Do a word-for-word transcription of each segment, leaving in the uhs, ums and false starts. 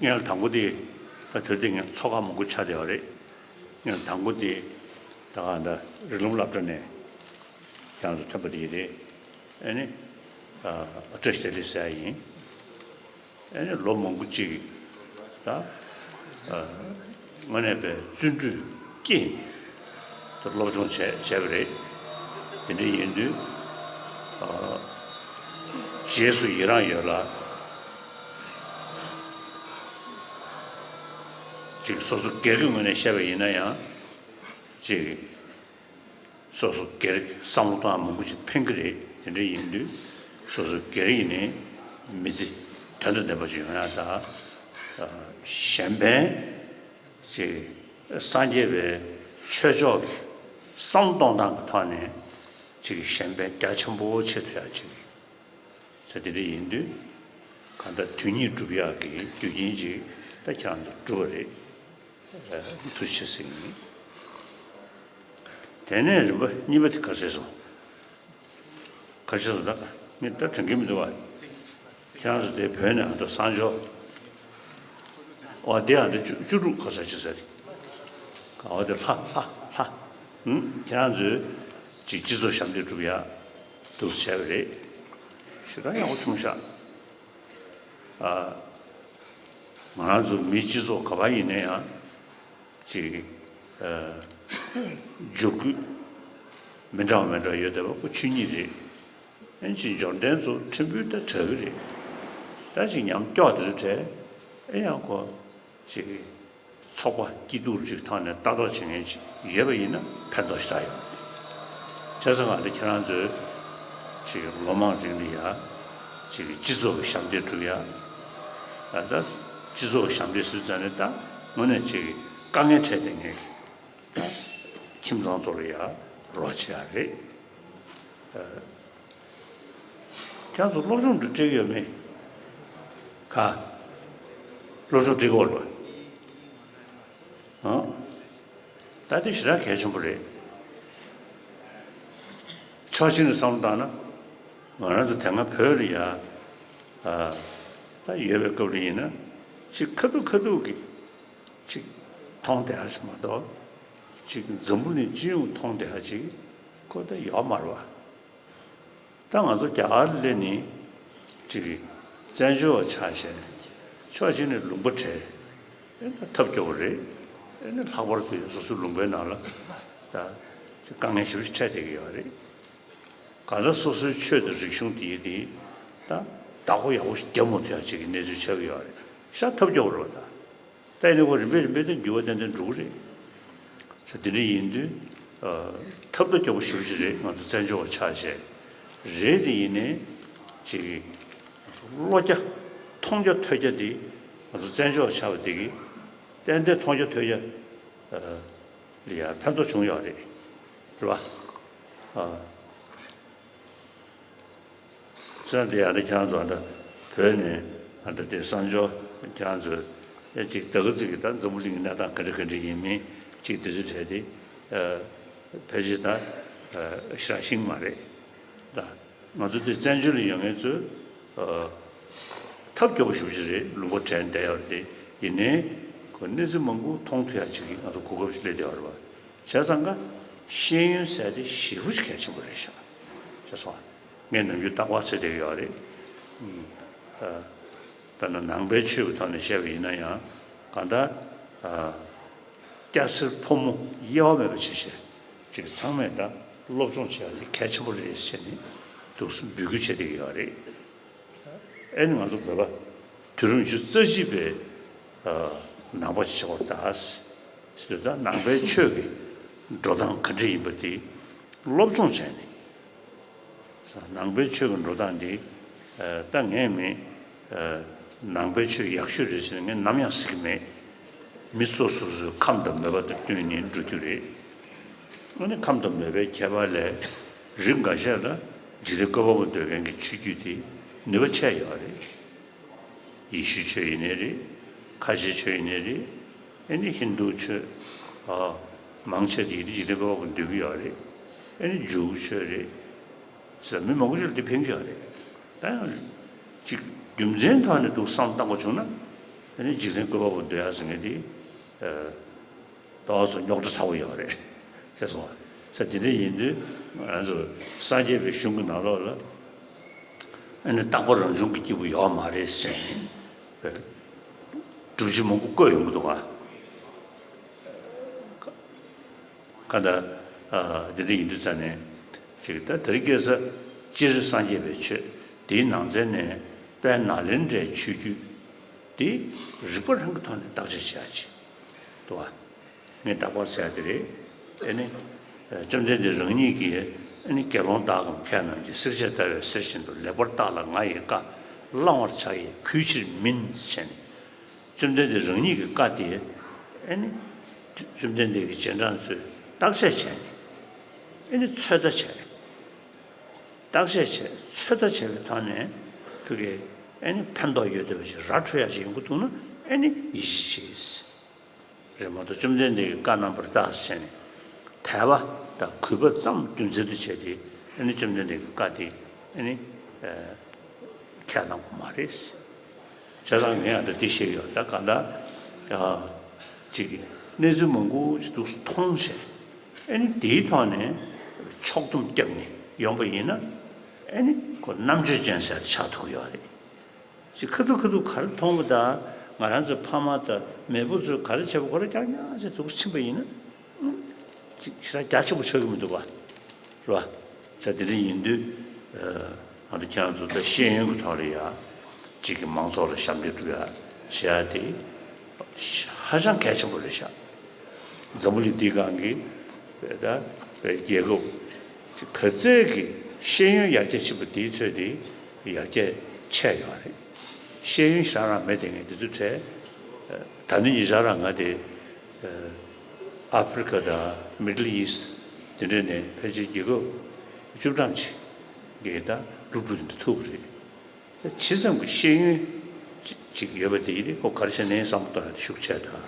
ངས་དང་པོ་དེ་ད་དེར་དེ་ངས་ཚོགས་ཁག་མང་པོ་ཆགས་བསྡད་པ་རེད། ངས་དང་པོ་དེ་ད་ག་ད་རིགས་ལམ་སློབ་གྲྭ་ནས་ཁྱེད་རང་ཚོ་ཐོན་པ་དེ་རེད། ཨ་ནི་ཨ་བཀྲ་ཤིས་བདེ་ལེགས་ཟེར་ཡ་ཡིན། ཨ་ནི་ལོ་མང་པོ་ཅིག་ད་ཨ་དངོས་གནས་པའི་བརྩོན་འགྲུས་སྐྱེས་ནས་ད་སློབ་སྦྱོང་བྱས་བྱས་པ་རེད། དེ་འདྲ་ཡིན་དུས་ཨ་རྗེས་སུ་ཡི་རང་ཡོད་ལ། ཅིག་སོ་སོ་སྒེར་གྱི་ངོས་ནས་བཤད་པ་ཡིན་ན་ཡང་། ཅིག་སོ་སོ་སྒེར་གྱི་བསམ་བློ་གཏོང་ཡ་མང་པོ་ཅིག་འཕེན་གྱི་རེད། དེ་འདྲ་ཡིན་དུས་སོ་སོ་སྒེར་ཡིན་ནའི་མི་ཚེ་དོན་དང་ལྡན་པ་ཅིག་ཡོང་ཡ་དང་། གཞན་ཕན་ཅིག་སངས་རྒྱས་པའི་ཆོས་ཕྱོགས་ཀྱི་བསམ་བློ་གཏོང་སྟངས་ཀྱི་ཐོག་ནས་ཅིག་གཞན་ཕན་རྒྱ་ཆེན་པོ་བྱེད་ཐུབ་ཡ་ཅིག་ས་དེ་འདྲ་ཡིན་དུས། གང་ལྟར་དོན་གཉིས་སྒྲུབ་ཡག་གི་རྒྱུ་རྐྱེན་ཅིག་ད་ཁྱེད་རང་ཚོ་གྲུབ་པ་རེད། ཐུགས་རྗེ་ཆེ་ཟེར་གྱི་ཡིན། དེ་ནས་རིམ་པ་གཉིས་པ་དེ་ག་ཚོད་སོང་། ག་ཚོད་སོང་ད། ངས་ད་དྲན་གྱི་མི་འདུག་བ། ཁྱེད་རང་ཚོ་དེ་བོད་ནས་ཨ་མདོ་གསང་སྦྱོར། འོ་དེ་ཨ་མདོ་བཅུ་བཅུ་དྲུག་ག་ཚོད་ཅིག་ཟེར། འོ་དེ་ལྷ་ལྷ་ལྷ། ཁྱེད་རང་ཚོས་ཅིག་སྤྱི་ཚོགས་ཞབས་འདེགས་སྒྲུབ་ཡ་འདུག་བྱས་པ་རེད། ཞེ་དྲག་ཡག་པོ་བྱུང་ཤག་ཨ། ང་རང་ཚོ་མིའི་སྤྱི་ཚོགས་ག་པར་ཡིན་ན་ཡང་ཅིག་ཨ། འཇུག་སྐུལ་མི་འདྲ་བ་མི་འདྲ་བ་ཡོད་བསྡད་པ་ཁོ་ཆོས་ཉིད་རེད། ཨེ་ཅིག་འབྱོར་ལྡན་ཚོ་ཕྲན་བུ་ད་དྲག་གི་རེད། ད་ཅིག་ཉམས་སྐྱོ་དེ་ཚོ་དྲག་ཨེ་ཡང་ཁོ་ཅིག་ཚོགས་པ་སྐྱིད་སྡུག་ཅིག་ཐོག་ནས་ལྟ་རྟོག་བྱེད་མཁན་ཅིག་ཡོད་པ་ཡིན་ན་ཕན་ཐོགས་ཞེ་དྲག་ཡོད། བྱས་ཙང་ང་ཚོ་ཁྱེད་རང་ཚོས་ཅིག་ལོ་མང་རིང་ལ་ཡ་ཅིག་སྤྱི་ཚོགས་ཀྱི་ཞབས་འདེགས་སྒྲུབ་ཡ། ད་ལྟ་སྤྱི་ཚོགས་ཀྱི་ཞབས་འདེགས་ཟེར་ཙང་ནས་ད་དངོས་གནས་ཅིག་དཀའ་ངལ་འཕྲད་བསྡད་མཁན་ཁྱིམ་ཚང་ཚོ་ལ་ཡ་རོགས་བྱེད་ཡ་རེད། ཁྱེད་ཚོ་སློབ་སྦྱོང་འདི་སྤྲད་ཡོད་མེད། ག་སློབ་སྦྱོང་སྤྲད་ཀྱི་ཡོད་རེད་པ། ཨང་། ད་དེ་ཞེ་དྲག་གལ་ཆེན་པོ་རེད། ཕྱོགས་གཅིག་ནས་བསམ་བློ་བཏང་ན། ང་རང་ཚོ་དེ་སྔ་བོད་ལ་ཡ། ཨ། ད་ཡོད་པའི་སྐབས་ལ་ཡིན་ན། ཅིག་ཁ་ཐུག་ཁ་ཐུག་གི་ཅིག་མཐོང་བསྡད་ཡ་ཞིག་མ་གཏོགས། ཅིག་འཛམ་བུ་གླིང་སྤྱི་ཡོངས་མཐོང་བསྡད་ཡ་ཅིག་ཁོ་ད་ཡོད་མ་རེད་པ། ད་ང་ཚོ་རྒྱ་གར་སླེབས་ནས་ཅིག་བཙན་བྱོལ་བ་ཆགས་བྱས་ཕྱོགས་གཅིག་ནས་ལུང་པ་བྲལ། ཨེ་ན་ཐབས་སྐྱོ་བོ་རེད། ཨེ་ན་ལྷག་པར་དུ་སོ་སོའི་ལུང་པའི་ནང་ལ་ད་ཅིག་དཀའ་ངལ་ཞེ་པོ་ཅིག་འཕྲད་བསྡད་ཀྱི་ཡོད་རེད། གང་ལྟར་སོ་སོའི་ཆོས་དང་རིག་གཞུང་དེ་དེ་ད་བདག་པོ་ཡག་པོ་ཞིག་རྒྱབ་མ་ཐུབ་ཡ་ཅིག་གི་གནས་ཚུལ་ཆགས་ཀྱི་ཡོད་རེད། ཤ་ཐབས་སྐྱོ་བོ་རེད་པ་ད། ད་ཡིན་ནའི་ཁོ་རིམ་པས་རིམ་པས་ད་འགྱུར་བ་ཏན་ཏན་འགྲོ་གི་རེད། ས་དེ་འདྲ་ཡིན་དུས། ཨ། ཐབས་ད་སྐྱོ་པོ་ཞེ་པོ་ཅིག་རེད། ང་ཚོ་བཙན་བྱོལ་བ་ཆགས་བྱས། རེད་དེ་ཡིན་ནའི་ཅིག་བློ་རྒྱ་མཐོང་རྒྱ་ཐོས་རྒྱ་དེ་ང་ཚོ་བཙན་བྱོལ་བ་ཆགས་པ་དེ་གིས་ཏན་ཏན་མཐོང་རྒྱ་ཐོས་རྒྱ། ཨ། ལ་ཡང་ཕན་ཐོགས་བྱུང་ཡོད་རེད། རེད་པ། ཨ། བཙན་དེ་ཡང་ད་ཁྱེད་རང་ཚོ་ཨ་ད་བོད་ནས་ཨ་ད་དེ་གསང་སྦྱོར་ཁྱེད་རང་ཚོས་ཨེ་ཅིག་ད་ག་ཚོད་ཀྱི་ད་འཛམ་བུ་གླིང་གི་གནས་སྟངས་ག་འདྲ་ག་འདྲ་ཡིན་མིན་ཅིག་དེ་ཚོ་བྲལ་ཏེ་ཨ་ཕལ་ཆེར་ད་ཨ་ཞེ་དྲག་ཤེས་ཀྱི་མ་རེད། ད་ང་ཚོ་དེ་བཙན་བྱོལ་ལ་ཡོད་མཁན་ཚོས་ཨ་ཐབས་སྐྱོ་པོ་ཞེ་པོ་ཅིག་རེད། ལུང་པ་བྲལ་བསྡད་ཡོད་རེད། དེ་ཡིན་ནའི་ཁོ་གནས་ཚུལ་མང་པོ་མཐོང་ཐུབ་ཡ་ཅིག་གི་ང་ཚོ་གོ་སྐབས་ཤིག་སླེབས་བསྡད་ཡོད་རེད་པ། བྱས་ཙང་ཀ་ཤེས་ཡོན་ཟེར་དེ་ཞེ་པོ་ཅིག་གལ་ཆེན་པོ་རེད་ཤག་ཤེས་སོང་། ངས་ནམ་རྒྱུན་རྟག་པར་ཟེར་བསྡད་ཀྱི་ཡོད་རེད། ཨ། ད་ད་ནང་པའི་ཆོས་ཀྱི་ཐོག་ནས་བཤད་པ་ཡིན་ན་ཡང་གང་ལྟར་ཨ། སྐྱ་སེར་ཕོ་མོ་དབྱེ་བ་མེད་པ་བྱས་བྱས་ཅིག་ཚང་མས་ད་སློབ་སྦྱོང་བྱེད་ཡ་དེ་གལ་ཆེན་པོ་རེད་ཟེར་ནས་འདུག་སེ་འབོད་སྐུལ་བྱས་བསྡད་ཀྱི་ཡོད་རེད། ཨེ་ནི་ང་ཚོ་བོད་པ་དུས་རབས་ཉི་ཤུ་རྩ་གཅིག་པའི་ཨ། ནང་པ་ཞིག་ཆགས་པར་གདའ། ཟེར་དུས་ད་ནང་པའི་ཆོས་ཀྱི་འགྲོ་སྟངས་ག་འདྲ་ཡིན་པ་དེ་སློབ་སྦྱོང་བྱས་ནས། ནང་པའི་ཆོས་ཀྱི་འགྲོ་སྟངས་འདི་ཨ། ད་ངས་མི་ཨ། ནང་པའི་ཆོས་ཡག་ཤོས་རེད་ཟེར་ནས་ངས་ནམ་ཡང་ཟེར་གྱི་མེད། མི་སོ་སོ་སོའི་ཁམས་དང་མོས་པ་དང་བསྟུན་ནས་འགྲོ་རྒྱུ་རེད། ཨ་ནི་ཁམས་དང་མོས་པའི་ཁྱད་པར་ལས་རིགས་འགའ་ཤས་ལ་འཇིག་རྟེན་བཀོད་པ་པོ་འདོད་མཁན་གྱི་ཆོས་བརྒྱུད་དེ་ནུས་པ་ཆེ་ཡོད་རེད། ཡེ་ཤུའི་ཆོས་ཡིན་ནའི་རེད། ཁ་ཆེའི་ཆོས་ཡིན་ནའི་རེད། ཨེ་ནི་ཧིན་དུའི་ཆོས། ཨ། མང་ཆེ་དེ་ཡིན་ན་འཇིག་རྟེན་བཀོད་པ་པོ་འདོད་ཀྱི་ཡོད་རེད། ཨེ་ནི་ཇུའུ་ཆོས་རེད། ཟེར་མི་མང་པོ་ཞིག་ལ་འདི་ཕན་གྱི་ཡོད་རེད། ད་ཡང་ཅིག་རྒྱུ་མཚན་ཐོག་ནས་འདུག་བསམ་བཏང་པ་བྱུང་ན། ཨ་ནི་འཇིག་རྟེན་བཀོད་པ་པོ་འདོད་ཡག་ཟེར་མཁན་དེ། ཨ། ཏོག་ཙམ་རྙོག་དྲ་ཚ་པོ་ཡོད་རེད། ཤེས་སོང་ང་། ས་དེ་འདྲ་ཡིན་དུས་ང་རང་ཚོ་སངས་རྒྱས་པའི་གཞུང་གི་ནང་ལོགས་ལ་ཨ་ནི་རྟག་པ་རང་བྱུང་གི་སྐྱེས་བུ་ཡོད་མ་རེད་ཟེར་ནས་སྒྲུབ་བྱེད་མང་པོ་བཀོད་ཡོང་གི་འདུག་ག། གང་ལྟར། ཨ། དེ་འདྲ་ཡིན་དུས་ཙང་ནས་ཅིག་ད་དེ་རིང་ཁ་སང་སྤྱིར་སངས་རྒྱས་པའི་ཆོས་དེའི་ནང་ཚན་ནས་དཔལ་ནཱ་ལེནྡྲའི་ཆོས་བརྒྱུད་དེ་རིགས་པ་རང་གི་ཐོག་ནས་བརྟག་དཔྱད་བྱེད་ཡག་ཅིག་འདུག་ག། ངས་བརྟག་པ་ཟེར་ཡག་དེ་རེད། ཨ་ནི། ཨ། བཅོམ་ལྡན་འདས་རང་ཉིད་ཀྱིས་ཨ་ནི་དགེ་སློང་དག་གམ་མཁས་རྣམས་ཀྱིས། བསྲེག་བཅད་བརྡར་བའི་གསེར་བཞིན་དུ། ལེགས་པར་བརྟགས་ལ་ང་ཡི་བཀའ། བླང་བར་བྱ་ཡི་གུས་ཕྱིར་མིན། ཟེར་ནས། བཅོམ་ལྡན་འདས་རང་ཉིད་ཀྱི་བཀའ་དེ་ཨ་ནི་བཅོམ་ལྡན་འདས་ཀྱི་རྗེས་འབྲང་ཚོས་བརྟག་དཔྱད་བྱས་ནས་ཨ་ནི་ཚོད་ལྟ་བྱས། བརྟག་དཔྱད་བྱས། ཚོད་ལྟ་བྱས་པའི་ཐོག་ནས་ཕ་གིར་ཨ་ནི་ཕན་ཐོགས་ཡོད་བསྡད་པ་ཞིག་ར་འཕྲོད་ཡག་ཞིག་ཡོང་གི་འདུག་ན་ཨ་ནི་ཡིད་ཆེས་བྱེད། རེད་མ་གཏོགས་བཅོམ་ལྡན་འདས་ཀྱི་བཀའ་རྣམ་པར་དག་ཟེར་ནས་དད་པ་དང་གུས་པ་ཙམ་རྒྱུ་མཚན་དུ་བྱས་ཏེ་ཨ་ནི་བཅོམ་ལྡན་འདས་ཀྱི་བཀའ་དེ་ཨ་ནི་ཨ་ཁས་བླངས་དགོས་མ་རེད། བྱས་ཙང་ངས་ཨ་ད་འདི་བཤད་ཡོད། ད་གང་ལྟར་ཨ་ཅིག་གནས་ཚུལ་མང་པོ་ཅིག་འདུག་སེ་མཐོང་བྱས། ཨ་ནི་དེའི་ཐོག་ནས་ཕྱོགས་བསྡོམས་བརྒྱབ་ནས་ཡོང་པ་ཡིན་ན་ཨ་ནི་ཁོ་རྣམ་དཔྱོད་ཅན་ཟེར་ཆགས་ཐུབ་ཀྱི་ཡོད་རེད། ཅིག་ཁ་ཐུག་ཁ་ཐུག་ག་རེ་མཐོང་བ་དང་། ང་རང་ཚོའི་ཕ་མ་དང་མེས་པོ་ཚོས་ག་རེ་བྱས་པ་ཁོ་རང་རྐྱང་རྐྱང་ཅིག་འདུག་སེ་ཕྱིན་པ་ཡིན་ན། ཅིག་ཞེ་དྲག་རྒྱ་ཆེན་པོ་ཆགས་ཀྱི་མི་འདུག་ག། རེད་བ། ས་དེ་འདྲ་ཡིན་དུས། ཨ། ང་ཚོ་ཁྱེད་རང་ཚོ་ད་ཤེས་ཡོན་གྱི་ཐོག་ལ་ཡ། གཅིག་གི་མང་ཚོགས་ལ་ཞབས་འདེགས་སྒྲུབ་ཡ་བྱེད་ཡ་དེ་ཧ་ཅང་གལ་ཆེན་པོ་རེད་ཤག། འཛམ་བུ་གླིང་འདིའི་སྒང་གི་ད་རྒྱལ་ཁབ་ག་ཚད་ཀྱི་ཤེས་ཡོན་ཡར་རྒྱས་ཕྱིན་པ་དེའི་ཚོད་དེ་ཡར་རྒྱས་ཆེ་ཡོད་རེད། ཤེས་ཡོན་ཞེ་དྲག་རང་མེད་བསྡད་མཁན་དེ་ཚོའི་གྲས། ད་ནི་ཉེ་ཆར་རང་ང་དེ་ཨ་ཕི་རི་ཀ་དང་མི་ཌལ་ཨི་སི་ཊི་དེ་འདྲ་ནས་ཕལ་ཆེར་རྒྱལ་ཁབ་བཅུ་གྲངས་ཅིག་གི་ད་སློབ་ཕྲུག་དེ་འདྲ་ཐུག་པ་རེད། ཇི་ཙམ་གྱི་ཤེས་ཡོན་ཅིག་ཡོད་པ་དེ་ཡིན་ཏེ་ཁོ་ག་རེ་བྱས་ནའི་བསམ་བློ་གཏོང་ཡག་དེ་ཤུགས་ཆེ་དང་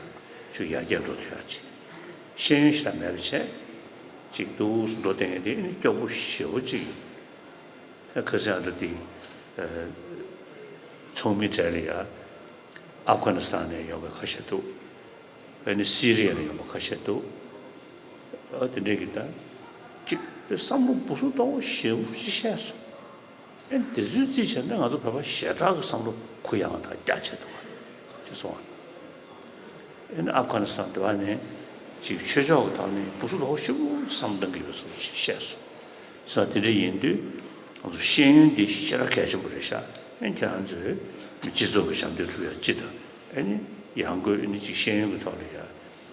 ཤུགས་ཡར་རྒྱས་འགྲོ་ཐུབ་ཡག་ཅིག། ཤེས་ཡོན་ཞེ་དྲག་མེད་པ་བྱས་ཅིག་འདུག་སེ་འགྲོ་བསྡད་མཁན་དེ་ཨ་ནི་སྐྱོ་པོ་ཞེ་པོ་ཅིག་ཡིན། ཁ་སང་ཨ་འདྲ་དེ་ཚོགས་མི་གྲས་ལ་ཡ་ཨབ་གྷ་ནི་སི་ཐན་ནས་ཡོང་བའི་ཁ་ཤས་འདུག། ཨ་ནི་སི་རི་ཡ་ནས་ཡོང་བ་ཁ་ཤས་འདུག། ཨ་དེ་འདྲས་ཀྱི་ད་ཅིག་དེ་བསམ་བློ་སྦུག་སུ་གཏོང་བ་ཞེ་པོ་ཅིག་བཤད་སོང་། ཨ་ནི་དེ་ཚོའི་རྩིས་བྱས་ན་ང་ཚོ་བོད་པ་ཞེ་དྲག་གི་བསམ་བློ་གུ་ཡངས་དང་རྒྱ་ཆེ་འདུག་ཅེས་གསུངས་པ། ཨ་ནི་ཨབ་གྷ་ནི་སི་ཐན་དེ་བ་ནས་ཅིག་ཆོས་ཕྱོགས་ཀྱི་ཐོག་ནས་སྦུག་སུ་གཏོང་བ་ཞེ་པོ་བསམ་བློ་གཏོང་གི་ཡོད་པའི་བཟོ་འདྲ་ཅིག་བཤད་སོང་། ས་དེ་འདྲ་ཡིན་དུས་ང་ཚོ་ཤེས་ཡོན་འདི་ཞེ་དྲག་གལ་ཆེན་པོ་རེད་ཤག། ཨ་ནི་ཁྱེད་རང་ཚོས་སྤྱི་ཚོགས་ཀྱི་ཞབས་འདེགས་སྒྲུབ་ཡ་སྤྱི་དང་། ཨ་ནི་ཡང་སྒོས་ཨ་ནི་ཅིག་ཤེས་ཡོན་གྱི་ཐོག་ལ་ཡ་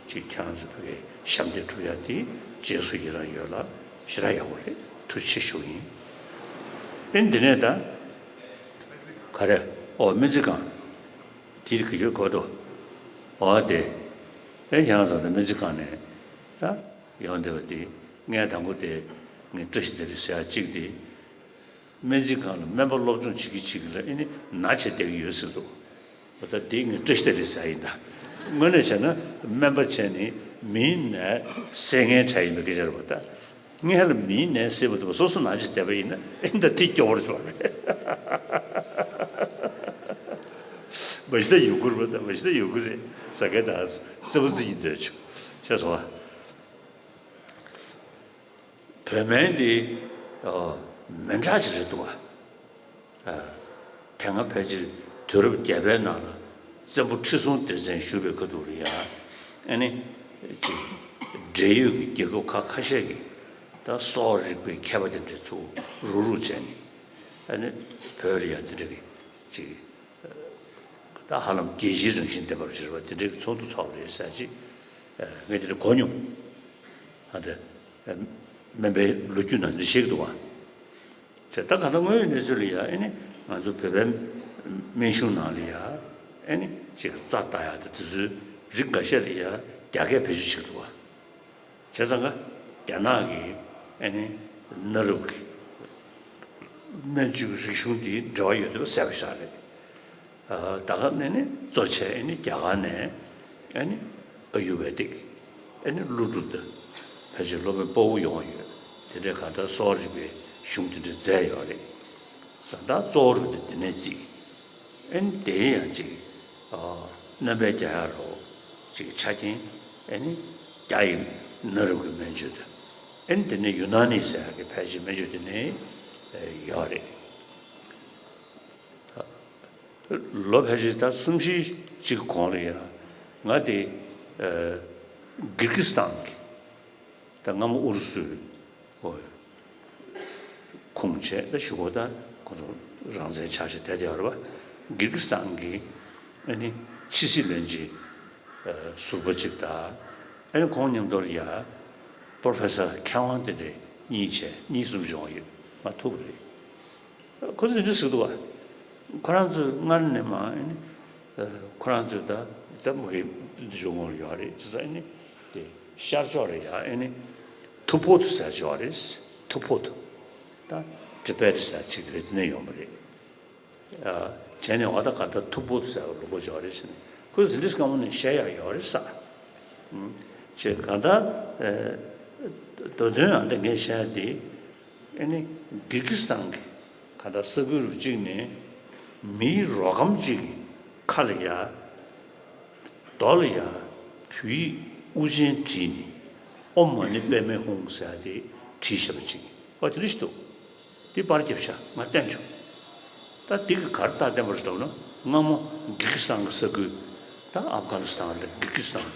ཅིག་ཁྱེད་རང་ཚོ་ཕ་གིའི་ཞབས་འདེགས་སྒྲུབ་ཡ་དེ་རྗེས་སུ་ཡི་རང་ཡོད་ལ་ཞེ་དྲག་ཡག་པོ་རེད། ཐུགས་རྗེ་ཆེ་ཞུ་གི་ཡིན། ཨ་ནི་འདི་ནས་ད་ག་རེ། ཨོ་སྨན་རྩིས་ཁང་། དེ་གི་ཡོད་གོ་དོ། ཨོ་དེ། ཨེ་ཁྱེད་རང་ཚོ་ད་སྨན་རྩིས་ཁང་ནས་ད་ཡོང་བསྡད་པ་དེ། ངས་དང་པོ་དེ་ངས་བཀྲ་ཤིས་བདེ་ལེགས་ཟེར་ཡ་གཅིག་དེ། སྨན་རྩིས་ཁང་ལ་སྨན་པ་སློབ་སྦྱོང་བྱེད་ཀྱི་བྱེད་ཀྱི་ལ་ཨ་ནི་ན་བྱས་བསྡད་ཀྱི་ཡོད་ཟེར་འདུག། ད་དེ་ངས་བཀྲ་ཤིས་བདེ་ལེགས་ཟེར་ཡ་ཡིན་ད། དངོས་གནས་བྱས་ན་སྨན་པ་བྱས་ནས་མིའི་ནད་སེལ་མཁན་གྲས་ཡིན་པའི་སྐད་ཆ་རེད་པ་ད། སྔོན་ལ་མིའི་ནད་སེལ་བ་དེ་བ་སོ་སོ་ན་བྱས་བསྡད་པ་ཡིན་ན་ཨེ་ད་དེ་སྐྱོ་བོར་ཆོག་རེད། མ་གཞི་ད་ཡོད་དགུ་རེད་པ་ད། མ་གཞི་ད་ཡོད་དགུ་རེད་ཟེར་མཁན་ད་རྩེ་པོ་རྩེ་གི་འདོད་ཆོག་ཤེས་སོང་ཨ། བོད་སྨན་འདི་ཨ་མི་འདྲ་ཞིག་རེད་འདུག་ཨ། ཨ། དེ་སྔ་ཕལ་ཆེར་དུས་རབས་བརྒྱད་པའི་ནང་ལ་བཙན་པོ་ཁྲི་སྲོང་ལྡེ་བཙན་བཞུགས་པའི་ཁ་ཐུག་ལ་ཡ། ཨ་ནི་ཅིག་འབྲེལ་ཡོད་ཀྱི་རྒྱལ་ཁབ་ཁག་ཁ་ཤས་ཀྱིས་ད་སོག་རིག་པའི་མཁས་པ་དེ་འདྲ་ཚུར་རུག་རུག་བྱས་ནས། ཨ་ནི་བོད་ལ་ཡ་དེ་འདྲ་གི་ཅིག་ད་ཧ་ལམ་རྒྱལ་སྤྱིའི་རང་བཞིན་ལྡན་པ་ཞིག་རེད་པ། དེ་འདྲ་གི་ཚོགས་འདུ་ཚོགས་པ་རེད་ཟེར་ཅིག་ངས་དེ་འདྲ་གོ་མྱོང་། ཨ་དེ་སྨན་པའི་ལོ་རྒྱུས་ནང་འདི་བཤད་ཀྱི་འདུག་བ། དེ་ད་ག་ད་དངོས་ཡོད་གནས་ཚུལ་ལ་ཡ་ཨེ་ནི་ང་ཚོ་བོད་པའི་སྨན་གཞུང་ནང་ལ་ཡ་ཨེ་ནི་ཅིག་རྩ་ལྟ་ཡ་དེ་དེ་ཚོའི་རིགས་འགའ་ཤས་ལ་ཡ་རྒྱ་སྐད་བེད་སྤྱོད་བྱེད་ཀྱི་འདུག་བ། བྱས་ཙང་ཀ་རྒྱ་ནག་གི་ཨེ་ནི་གནའ་རབས་ཀྱི་སྨན་བཅོས་ཀྱི་རིག་གཞུང་འདི་འབྲེལ་བ་ཡོད་བསྡད་པ་གསལ་པོ་ཞིག་རེད། ད་ག་ནས་ནི་གཙོ་ཆེ་ཨེ་ནི་རྒྱ་གར་ནས་ཨེ་ནི་ཨ་ཡུར་བེ་དིག་ཨེ་ནི་ཀླུ་སྒྲུབ་དང་ཕལ་ཆེར་སློབ་དཔོན་དཔའ་བོ་ཡོང་བ་ཡོད། དེ་འདྲའི་གང་ལྟར་གསོ་བ་རིག་པའི་གཞུང་དེ་འདྲ་མཛད་ཡོད་རེད། ད་གཙོ་བོ་རུ་དེ་དེ་ནས་བརྩིས། ཨེ་ནི་དེ་ཡང་ཅིག་ཨ་ སྣམ་པས་རྒྱག་ཡག་རོ་ཅིག་ཆ་རྐྱེན། ཨེ་ནི་རྒྱ་ཡི་གནའ་རབས་ཀྱི་སྨན་བཅོས་དང་། ཨེ་ནི་དེ་ནས་ཡུ་ན་ནི་ཟེར་ཡག་གི་ཕལ་ཆེར་སྨན་བཅོས་དེ་ནས་ཡོད་རེད། ལོ་ཕལ་ཆེར་ད་གསུམ་བཞི་ཅིག་གོང་ལ་ཡང་ང་དེ་གིར་ཀི་སི་ཐན་གྱི། ད་སྔ་མོ་ཨུ་རུ་སུའི་ཁོངས་བྱས། ད་གཞུག་གུ་ད་ཁོ་ཚོ་རང་བཙན་ཆགས་བྱས་བསྡད་ཡོད་རེད་པ། གིར་ཀི་སི་ཐན་གྱི་ཨ་ནི་ཕྱི་སྲིད་བློན་ཆེན་ཟུར་པ་གཅིག་དང་། ཨ་ནི་ཁོང་མཉམ་དུ་ཡ་པོ་རོ་ཕེ་སར་མཁས་དབང་དེ་འདྲ་གཉིས་བྱས། གཉིས་གསུམ་བྱུང་བ་ཡོད་མ་ཐུབ་པ་རེད། ཁོ་ཚོས་འདི་འདྲ་ཟེར་གྱི་འདུག་བ། ཁོ་རང་ཚོས་སྔར་ནས་མ་ཨ་ནི། ཁོ་རང་ཚོས་ད་ད་མ་གི་འདི་བྱུང་ངོར་ཡོད་རེད། ཅི་ཟེར་ཨ་ནི་དེ་ཤར་ཕྱོགས་རེད་ཡ། ཨ་ནི་ཐུ་ཕོ་ཐུ་ཟེར་ཅིག་ཡོད་རེད། ཐུ་ཕོ་ཐུ། ད་ཊི་བེ་ཊི་ཟེར་ཚིག་དེ་རེད། དེ་ནས་ཡོང་བ་རེད། བྱས་ནས་འོ་ད་ག་ད་ཐུ་ཕོ་ཐུ་ཟེར་བ་ལུག་པ་ཅིག་ཡོད་རེད་ཟེར་ནས། ཁོ་ཚོས་དེ་འདྲ་སྐམ་པོ་ནས་བཤད་ཡག་ཡོད་རེད་ས། ཅེས་གང་ལྟར། མདོ་དོན་ཨ་འདི་ངས་བཤད་དེ། ཨེ་ནི་གིར་ཀི་སི་ཐན་གྱི་གང་ལྟར་ས་ཁུལ་རུ་གཅིག་ནས་མིའི་རོ་སྒམ་གཅིག་གི་ཁ་ལ་ཡ། རྡོ་ལ་ཡ་བོད་ཡིག་དབུ་ཅན་བྲིས་ནས་ཨོཾ་མ་ཎི་པདྨེ་ཧཱུྃ་ཟེར་ཡ་དེ་བྲིས་བཞག་པ་ཅིག་ཨོ་དེ་འདྲ་ཞིག་འདུག་དེ་པར་རྒྱབ་ཤག་ང་བསྟན་བྱུང་། ད་འདི་གིས་ག་རེ་རྟགས་བསྟན་པ་རེད་ལབ་ན། སྔ་མོ་གིར་ཀི་སི་ཐན་གྱི་ས་ཁུལ། ད་ཨབ་གྷ་ནི་སི་ཐན་དང་གིར་ཀི་སི་ཐན་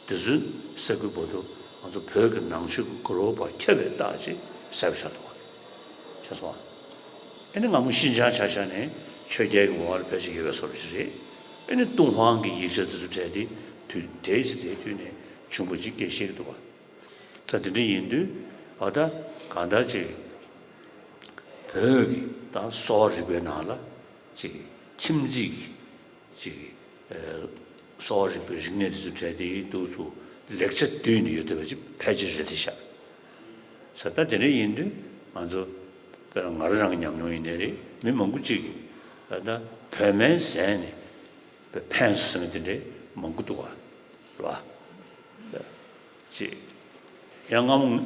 དེ་ཚོའི་ས་ཁུལ་བར་དུ་ང་ཚོ་བོད་ཀྱི་ནང་ཆོས་ཀྱི་གུ་རུ་པ་ཁྱབ་པའི་རྟགས་ཅིག་གསལ་པོ་ཆགས་འདུག་བ། ཤེས་སོང་བ། ཨེ་ནི་སྔ་མོ་ཤིན་ཅང་ཆ་བཞག་ནས་ཆོས་རྒྱལ་གྱི་འོག་ལ་ཕལ་ཆེར་ཡོད་པའི་བཟོ་འདྲ་ཅིག་རེད། ཨེ་ནི་ཏུན་ཧོང་གི་ཡིག་ཆ་དེ་ཚོ་བྲལ་ཏེ་དུས་དེའི་ཚེ་དེའི་དུས་ནས་བྱུང་བ་ཅིག་སྐད་བཤད་ཀྱི་འདུག་བ། ད་དེ་འདྲ་ཡིན་དུས་ཨ་ད་གང་ལྟར་ཅིག་བོད་ཀྱི་ད་གསོ་བ་རིག་པའི་ནང་ལ་ཅིག་ཁྱིམ་མཚེས་ཀྱི་ཅིག་གསོ་བ་རིག་པའི་རིག་གནས་དེ་ཚོ་བྲལ་ཏེ་འདུག་ཚུལ་ལེགས་ཆ་བསྡུས་ནས་ཡོད་བསྡད་པ་ཅིག་ཕལ་ཆེར་རེད་དེ་ཤག་ས། ད་དེ་འདྲ་ཡིན་དུས་ང་ཚོ་དཔེར་ན་ང་རང་རང་གི་ཉམས་མྱོང་ཡིན་ནའི་རེད། མི་མང་པོ་ཅིག་གིས་ད་བོད་སྨན་ཟས་ནས་ཕན་སོང་ཟེར་མཁན་དེ་འདྲ་མང་པོ་འདུག་བ། རེད་བ། ཅེས། ཡང་སྔ་མོ།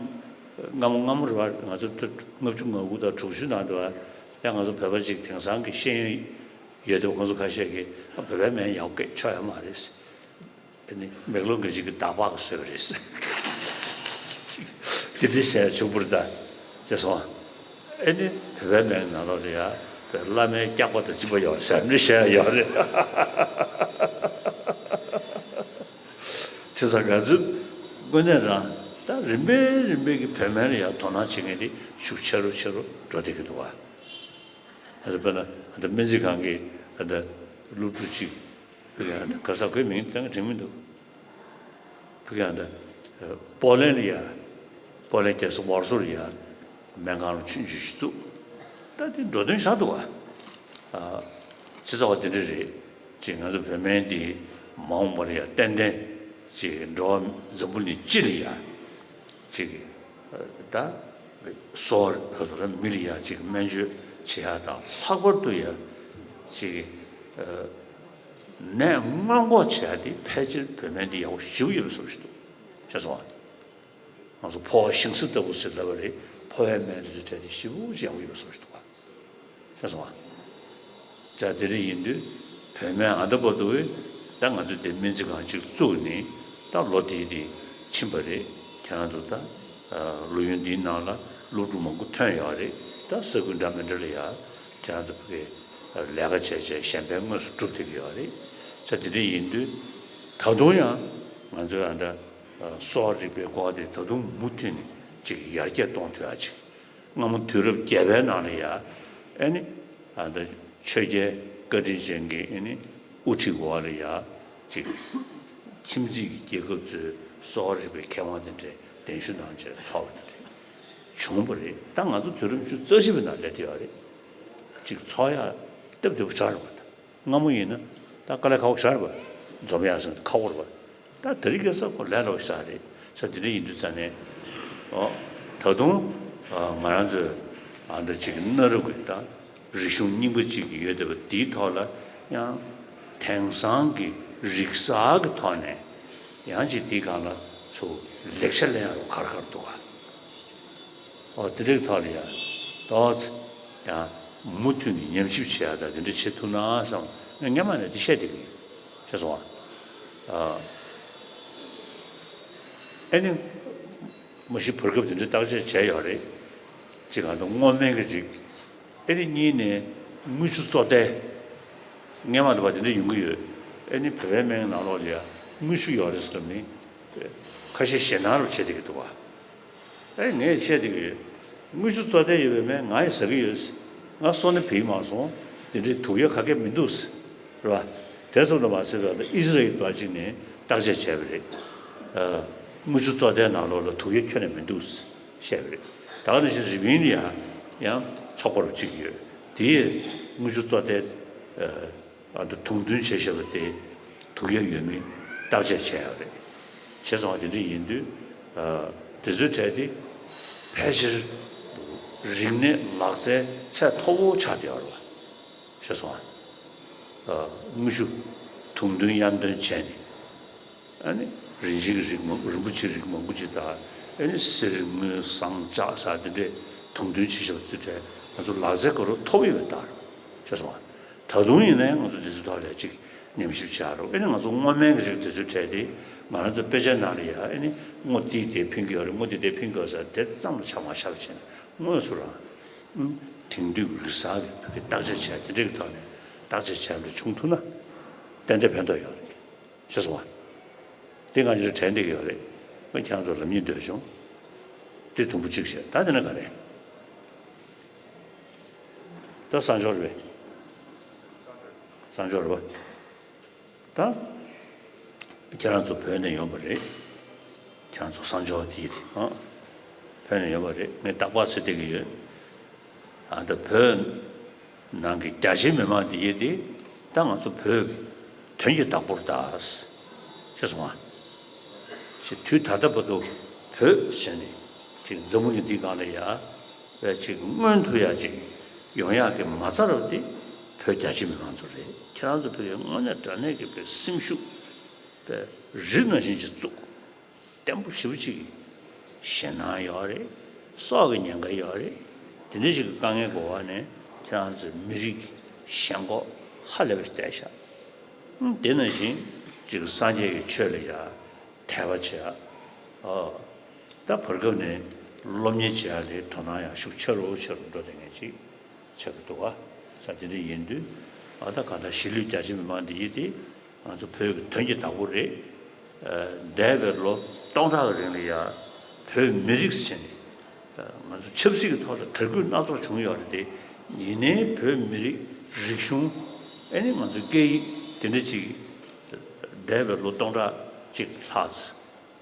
སྔ་མོ་སྔ་མོ་རེད་བ། ང་ཚོ་ལྔ་བཅུ་ང་དགུ་དང་དྲུག་ཅུ་ནང་དུ་བ། ཡང་ང་ཚོ་བོད་པ་ཅིག་དེང་སང་གི་ཤེས་ཡོན་ཡོད་དེ་ཁོང་ཚོ་ཁ་ཤས་ཀྱིས་བོད་པའི་སྨན་ཡག་པོ་སྐད་ཆོག་ཡ་མ་རེད། ཨ་ནི་མེག་ལོང་གི་ཅིག་གི་འདག་པ་གི་བཟོས་པ་རེད། དེ་འདྲ་བཤད་ཆོག་པ་རེད་ད། ཅེས་སོང་། ཨེ་ནི་བོད་པའི་སྨན་ནང་ལོགས་ལ་ཡ་བོད་བླ་མའི་སྐྱག་པ་དང་གཅིག་པ་ཡོད་ཟེར་འདྲ་བཤད་ཡོད་རེད། བྱས་ཙང་ང་ཚོས་དངོས་གནས་རང་ད་རིམ་པས་རིམ་པས་ཀྱི་བོད་སྨན་ལ་ཡང་དོ་སྣང་བྱེད་མཁན་དེ་ཤུགས་ཆེ་རུ་ཆེ་རུ་འགྲོ་བསྡད་ཀྱི་འདུག་བ། ང་ཚོ་དཔེར་ན་ད་སྨན་རྩིས་ཁང་གི་ད་སློབ་ཕྲུག་ཅིག་ཕ་གིར་ཡང་ད་ག་ས་ཁོའི་མིང་དེ་དྲན་གྱི་མི་འདུག་ཕ་གིར་ཡང་ད་པོ་ལན་ལ་ཡ། པོ་ལན་རྒྱལ་ས་ཝར་སོ་ལ་ཡ་སྨན་ཁང་ལ་ཆུང་ཆུང་ཞིག་བཙུགས། ད་དེ་འགྲོ་དོན་ཆགས་འདུག་བ། ཨ། ཅི་ཟེར་བ་དེ་འདྲ་རེད། ཅིག་ང་ཚོ་བོད་སྨན་འདི་མ་འོངས་པར་ཡང་ཏན་ཏན་ཅིག་འགྲོ་བ་འཛམ་བུ་གླིང་སྤྱི་ལ་ཡ་ཅིག་ད་གསོ་བ་ག་ཚོད་ལ་མི་ལ་ཡ་ཅིག་སྨན་བཅོས་བྱེད་ཡ་དང་། ལྷག་པར་དུ་ཡ་ཅིག་ནད་སྔོན་འགོག་བྱེད་ཡ་དེ་ཕལ་ཆེར་བོད་སྨན་འདི་ཡག་པོ་ཞེ་པོ་ཡོད་པའི་བཟོ་ཞིག་འདུག་ཤེས་སོང་ཨ། ང་ཚོ་ཕོ་བ་ཤིང་སེ་ལྟ་བུ་ཟེར་ལབ་པ་རེད། ཕོ་བའི་སྨན་དེ་ཚོ་གྲས་དེ་ཞེ་པོ་ཅིག་ཡག་པོ་ཡོད་པའི་བཟོ་ཞིག་འདུག་ག་ཤེས་སོང་ཨ། ཅག་དེ་རིང་ཡིན་དུས་བོད་སྨན་ཨ་ད་བར་དུ་ད་ང་ཚོས་དེ་སྨན་རྩིས་ཁང་གཅིག་བཙུགས་ནས་ད་ལོ་དེའི་དེ་ཕྱིན་པ་རེད། ཁྱེད་རང་ཚོ་ད་ལོ་ཡུན་འདིའི་ནང་ལ་སློབ་ཕྲུག་མང་པོ་ཐོན་ཡོད་རེད། ད་ས་ཁུལ་འདྲ་མི་འདྲ་ལ་ཡ་ཁྱེད་རང་ཚོ་ཕ་གིར་ལས་ཀ་བྱས་བྱས་གཞན་ཕན་དངོས་སུ་སྒྲུབ་བསྡད་ཀྱི་ཡོད་རེད། ཅག་དེ་རིང་ཡིན་དུས་ད་དུང་ཡང་ང་ཚོས་ཨ་ད། གསོ་བ་རིག་པའི་སྐོར་དེ་ད་དུང་མུ་མཐུད་ནས་ཅིག་ཡར་རྒྱས་གཏོང་ཐུབ་ཡ་ཅིག་སྔ་མོ་དུས་རབས་བརྒྱད་པའི་ནང་ལ་ཡ་ཨེ་ནི་ཨ་ད་ཆོས་རྒྱལ་བཀའ་དྲིན་ཅན་གྱི་ཨེ་ནི་དབུ་ཁྲིད་འོག་ལ་ཡ་ཅིག་ཁྱིམ་མཚེས་ཀྱི་རྒྱལ་ཁབ་ཚོའི་གསོ་བ་རིག་པའི་མཁས་དབང་དེ་འདྲས་གདན་ཞུ་གནང་བྱས་ཚོགས་པ་དེ་འདྲས་བྱུང་བ་རེད། ད་ང་ཚོ་དུས་རབས་བཅུ་རྩ་བཞི་པའི་ནང་སླེབས་བསྡད་ཡོད་རེད། ཅིག་ཚོགས་ཡ་སྟབས་བདེ་པོ་ཆགས་རེད་པ་ད། སྔ་མོ་ཡིན་ན་ད་དཀའ་ལས་ཁག་པོ་ཞེ་དྲག་རེད་པ། འཛོམས་ཡག་ཟེར་ན་ཁག་པོ་རེད་པ། ད་དེ་རིང་ཁ་སང་ཁོ་ལས་སླ་པོ་ཞེ་དྲག་རེད། ས་དེ་འདྲ་ཡིན་དུས་ཙང་ནས། ཨོ། ད་དུང་ང་རང་ཚོས་ཨ་འདྲ་ཅིག་གནའ་རབས་ཀྱི་ད་རིག་གཞུང་རྙིང་པ་ཅིག་ཡོད་བསྡད་པ་འདིའི་ཐོག་ལ་ཡང་དེང་སང་གི་རིག་གསར་གྱི་ཐོག་ནས་ཡང་ཅིག་འདིའི་སྒང་ལ་ཚུར་ལེགས་ཆ་ལེན་ཡག་ག་རེ་ག་རེ་འདུག་ག་ཨོ་དེ་འདྲའི་ཐོག་ལ་ཡང་ཏོག་ཙམ་ཡང་མུ་མཐུད་ནས་ཉམས་ཞིབ་བྱེད་ཡ་དང་དེ་འདྲ་བྱེད་ཐུབ་ན་བསམ། ངས་སྔན་མ་ནས་འདི་བཤད་བསྡད་ཀྱི་ཡོད། ཤེས་སོང་ཨ། ཨ་ཨེ་ནི་མ་གཞི་བར་སྐབས་དེ་འདྲའི་བརྟག་དཔྱད་བྱས་ཡོད་རེད། གཅིག་ག་འདུག་སྔོ་སྨན་གྱི་རིགས། ཨེ་ནི་གཉིས་ནས་དངུལ་ཆུ་བཙོ་ཐལ། སྔས་མ་དུ་བ་དེ་འདྲ་ཡོང་གི་ཡོད། ཨེ་ནི་བོད་པའི་སྨན་ནང་ལོགས་ལ་ཡ་དངུལ་ཆུ་ཡོད་རེད་ཟེར་ནས་ཁ་ཤས་ཞེད་སྣང་རུ་བྱེད་བསྡད་ཀྱི་འདུག་བ། ཨེ་ངས་བཤད་བསྡད་ཀྱི་ཡོད། དངུལ་ཆུ་བཙོ་ཐལ་ཡོད་པའི་སྨན་ང་ཡིས་ཟ་གི་ཡོད། ང་སོ་ནས་བུད་མ་སོང་། དེ་འདྲའི་དུག་ཡ་ག་གེ་མི་འདུག་རེད་བ། དེ་ཙམ་དུ་མ་ཟད་པའི་ཨི་སི་ར་ཨེལ་པ་གཅིག་ནས་བརྟག་དཔྱད་བྱས་པ་རེད། ཨ་དངུལ་ཆུ་བཙོ་ཐལ་ནང་ལོགས་ལ་དུག་ཡ་ཁྱོན་ནས་མི་འདུག་བཤད་པ་རེད། ད་ག་ནང་བཞིན་རི་པིན་ལ་ཡང་ཡང་ཚོགས་པ་རུ་གཅིག་ཡོད། དེ་ཡས་དངུལ་ཆུ་བཙོ་ཐལ་ཨ་ཨ་དུ་དུང་འདོན་བྱས་བཞག་པ་དེ་དུག་ཡ་ཡོད་མེད་བརྟག་དཔྱད་བྱས་ཡོད་རེད། བྱས་ཙང་དེ་འདྲ་ཡིན་དུས་ཨ་དེ་ཚོའི་གྲས་དེ་ཕལ་ཆེར་རིག་གནས་ལག་རྩལ་ཚད་མཐོ་བོ་ཆགས་བསྡད་ཡོད་རེད་བ། ཤེས་སོང་ཨ། དངུལ་ཆུ་དུང་འདོན་གཡར་འདོན་བྱས་ནས། ཨ་ནི་རིན་ཆེན་གྱི་རིགས་མང་རིན་པོ་ཆེའི་རིགས་མང་པོ་ཅིག་དང་། ཨ་ནི་གསེར་དངུལ་ཟངས་ལྕགས་ཟེར་དེ་འདྲས་དུང་འདོན་བྱེད་བཞིན་པ་དེ་འདྲས་ང་ཚོ་ལག་རྩལ་དགའ་རབ་མཐོ་པོ་ཡོད་པའི་རྟགས་རེད། ཤེས་སོང་ཨ། ད་དུང་ཡིན་ནའི་ང་ཚོ་འདི་ཚོའི་ཐོག་ལ་ཅིག་ཉམས་ཞིབ་བྱ་རོགས། ཨ་ནི་ང་ཚོ་སྔོ་སྨན་གྱི་རིགས་དེ་ཚོའི་གྲས་དེ་ང་རང་ཚོ་དཔེ་ཆ་ནང་ལ་ཡ་ཨ་ནི་སྔོ་དེས་དེ་ཕན་གྱི་ཡོད་རེད། སྔོ་དེས་དེ་ཕན་གྱི་ཡོད་ཟེར་དེ་ཙམ་ལ་ཆ་མ་བཞག་པ་བྱས་ནས་དངོས་སུ་རང་དེང་དུས་ཀྱི་རིག་གསར་གྱི་བོད་ཀྱི་བརྟག་དཔྱད་བྱས་དེ་འདྲས་ཀྱི་ཐོག་ནས་བརྟག་དཔྱད་བྱས་པ་འདྲ་བྱུང་ཐུབ་ན་ཏན་ཏན་ཕན་ཐོགས་ཡོད་རེད། ཤེས་སོང་ཨ། དེ་ང་ཚོའི་དྲན་བསྡད་ཀྱི་ཡོད་རེད། ང་ཁྱེད་རང་ཚོ་ལབ་སྙིང་འདོད་བྱུང་། དེ་དུམ་བུ་གཅིག་བཤད། ད་དེ་ན་ག་རེད། ད་གསང་སྦྱོར་རེད་པས། གསང་སྦྱོར་རེད་པ། ད་ཁྱེད་རང་ཚོ་བོད་ནས་ཡོང་པ་རེད། ཁྱེད་རང་ཚོ་གསང་སྦྱོར་དེ་ཡིན་ཨ། བོད་ནས་ཡོང་པ་རེད། ངས་རྟག་པར་ཟེར་བསྡད་ཀྱི་ཡོད། ཨ་ད་བོད་ནང་གི་རྒྱ་ཆེའི་མི་མང་འདི་ཡིན་ཏེ། ད་ང་ཚོ་བོད་ཀྱི་དོན་གྱི་བདག་པོར་ད། ཤེས་སོང་ང་། ཞེས་དུས་ད་ལྟ་བར་དུ་བོད་ཟེར་ནས་ཅིག་འཛམ་བུ་གླིང་འདིའི་སྒང་ལ་ཡ་བས་ཅིག་མངོན་ཐུབ་ཡ་ཅིག་ཡོང་ཡག་གི་མ་རྩ་རུ་དེ་བོད་རྒྱ་ཆེའི་མི་མང་ཚོ་རེད། ཁྱེད་རང་ཚོ་བོད་ཀྱི་དངོས་གནས་དྲང་གནས་ཀྱི་བོད་སེམས་ཤུགས་པའི་རི་ནང་བཞིན་ཅིག་བཙུགས། བརྟན་པོ་ཞེ་པོ་ཅིག་ཞེད་སྣང་ཡོད་རེད། སྲོག་གི་ཉེན་ཁ་ཡོད་རེད། དེ་འདྲ་ཞིག་གི་དཀའ་ངལ་གོ་བ་ནས་ཁྱེད་རང་ཚོའི་མི་རིགས་ཞེན་ཁོག་ཧ་ལས་པ་ཞིག་བསྡད་ཤག་ཨང་། དེ་ནང་བཞིན་ཅིག་སངས་རྒྱས་ཀྱི་ཆོས་ལ་ཡ་དད་པ་བྱེད་ཡ། ཨོ། ད་བར་སྐབས་ནས་སློབ་གཉེར་བྱེད་ཡ་ལས་དོ་སྣང་ཡང་ཤུགས་ཆེ་རུ་ཆེ་རུ་འགྲོ་བསྡད་མཁན་ཅིག་ཆགས་ཀྱི་འདུག་བ། ས་དེ་འདྲ་ཡིན་དུས་ཨ་ད་གང་ལྟར་གཞིས་ལུས་རྒྱ་ཆེ་མི་མང་འདི་ཡིན་ཏེ་ང་ཚོ་བོད་ཀྱི་དོན་གྱི་བདག་པོ་རེད། འདས་པའི་ལོ་སྟོང་ཕྲག་གི་རིང་ལ་ཡ་བོད་མི་རིགས་ཟེར་ནས་ང་ཚོ་ཆབ་སྲིད་ཀྱི་ཐོག་ལ་དར་རྒུད་སྣ་ཚོགས་བྱུང་ཡོད་རེད་དེ། ཡིན་ནའི་བོད་མི་རིགས་རིག་གཞུང་ཨེ་ནི་ང་ཚོའི་སྐད་ཡིག་དེ་འདྲ་ཅིག་འདས་པའི་ལོ་སྟོང་ཕྲག་གཅིག་ལྷག་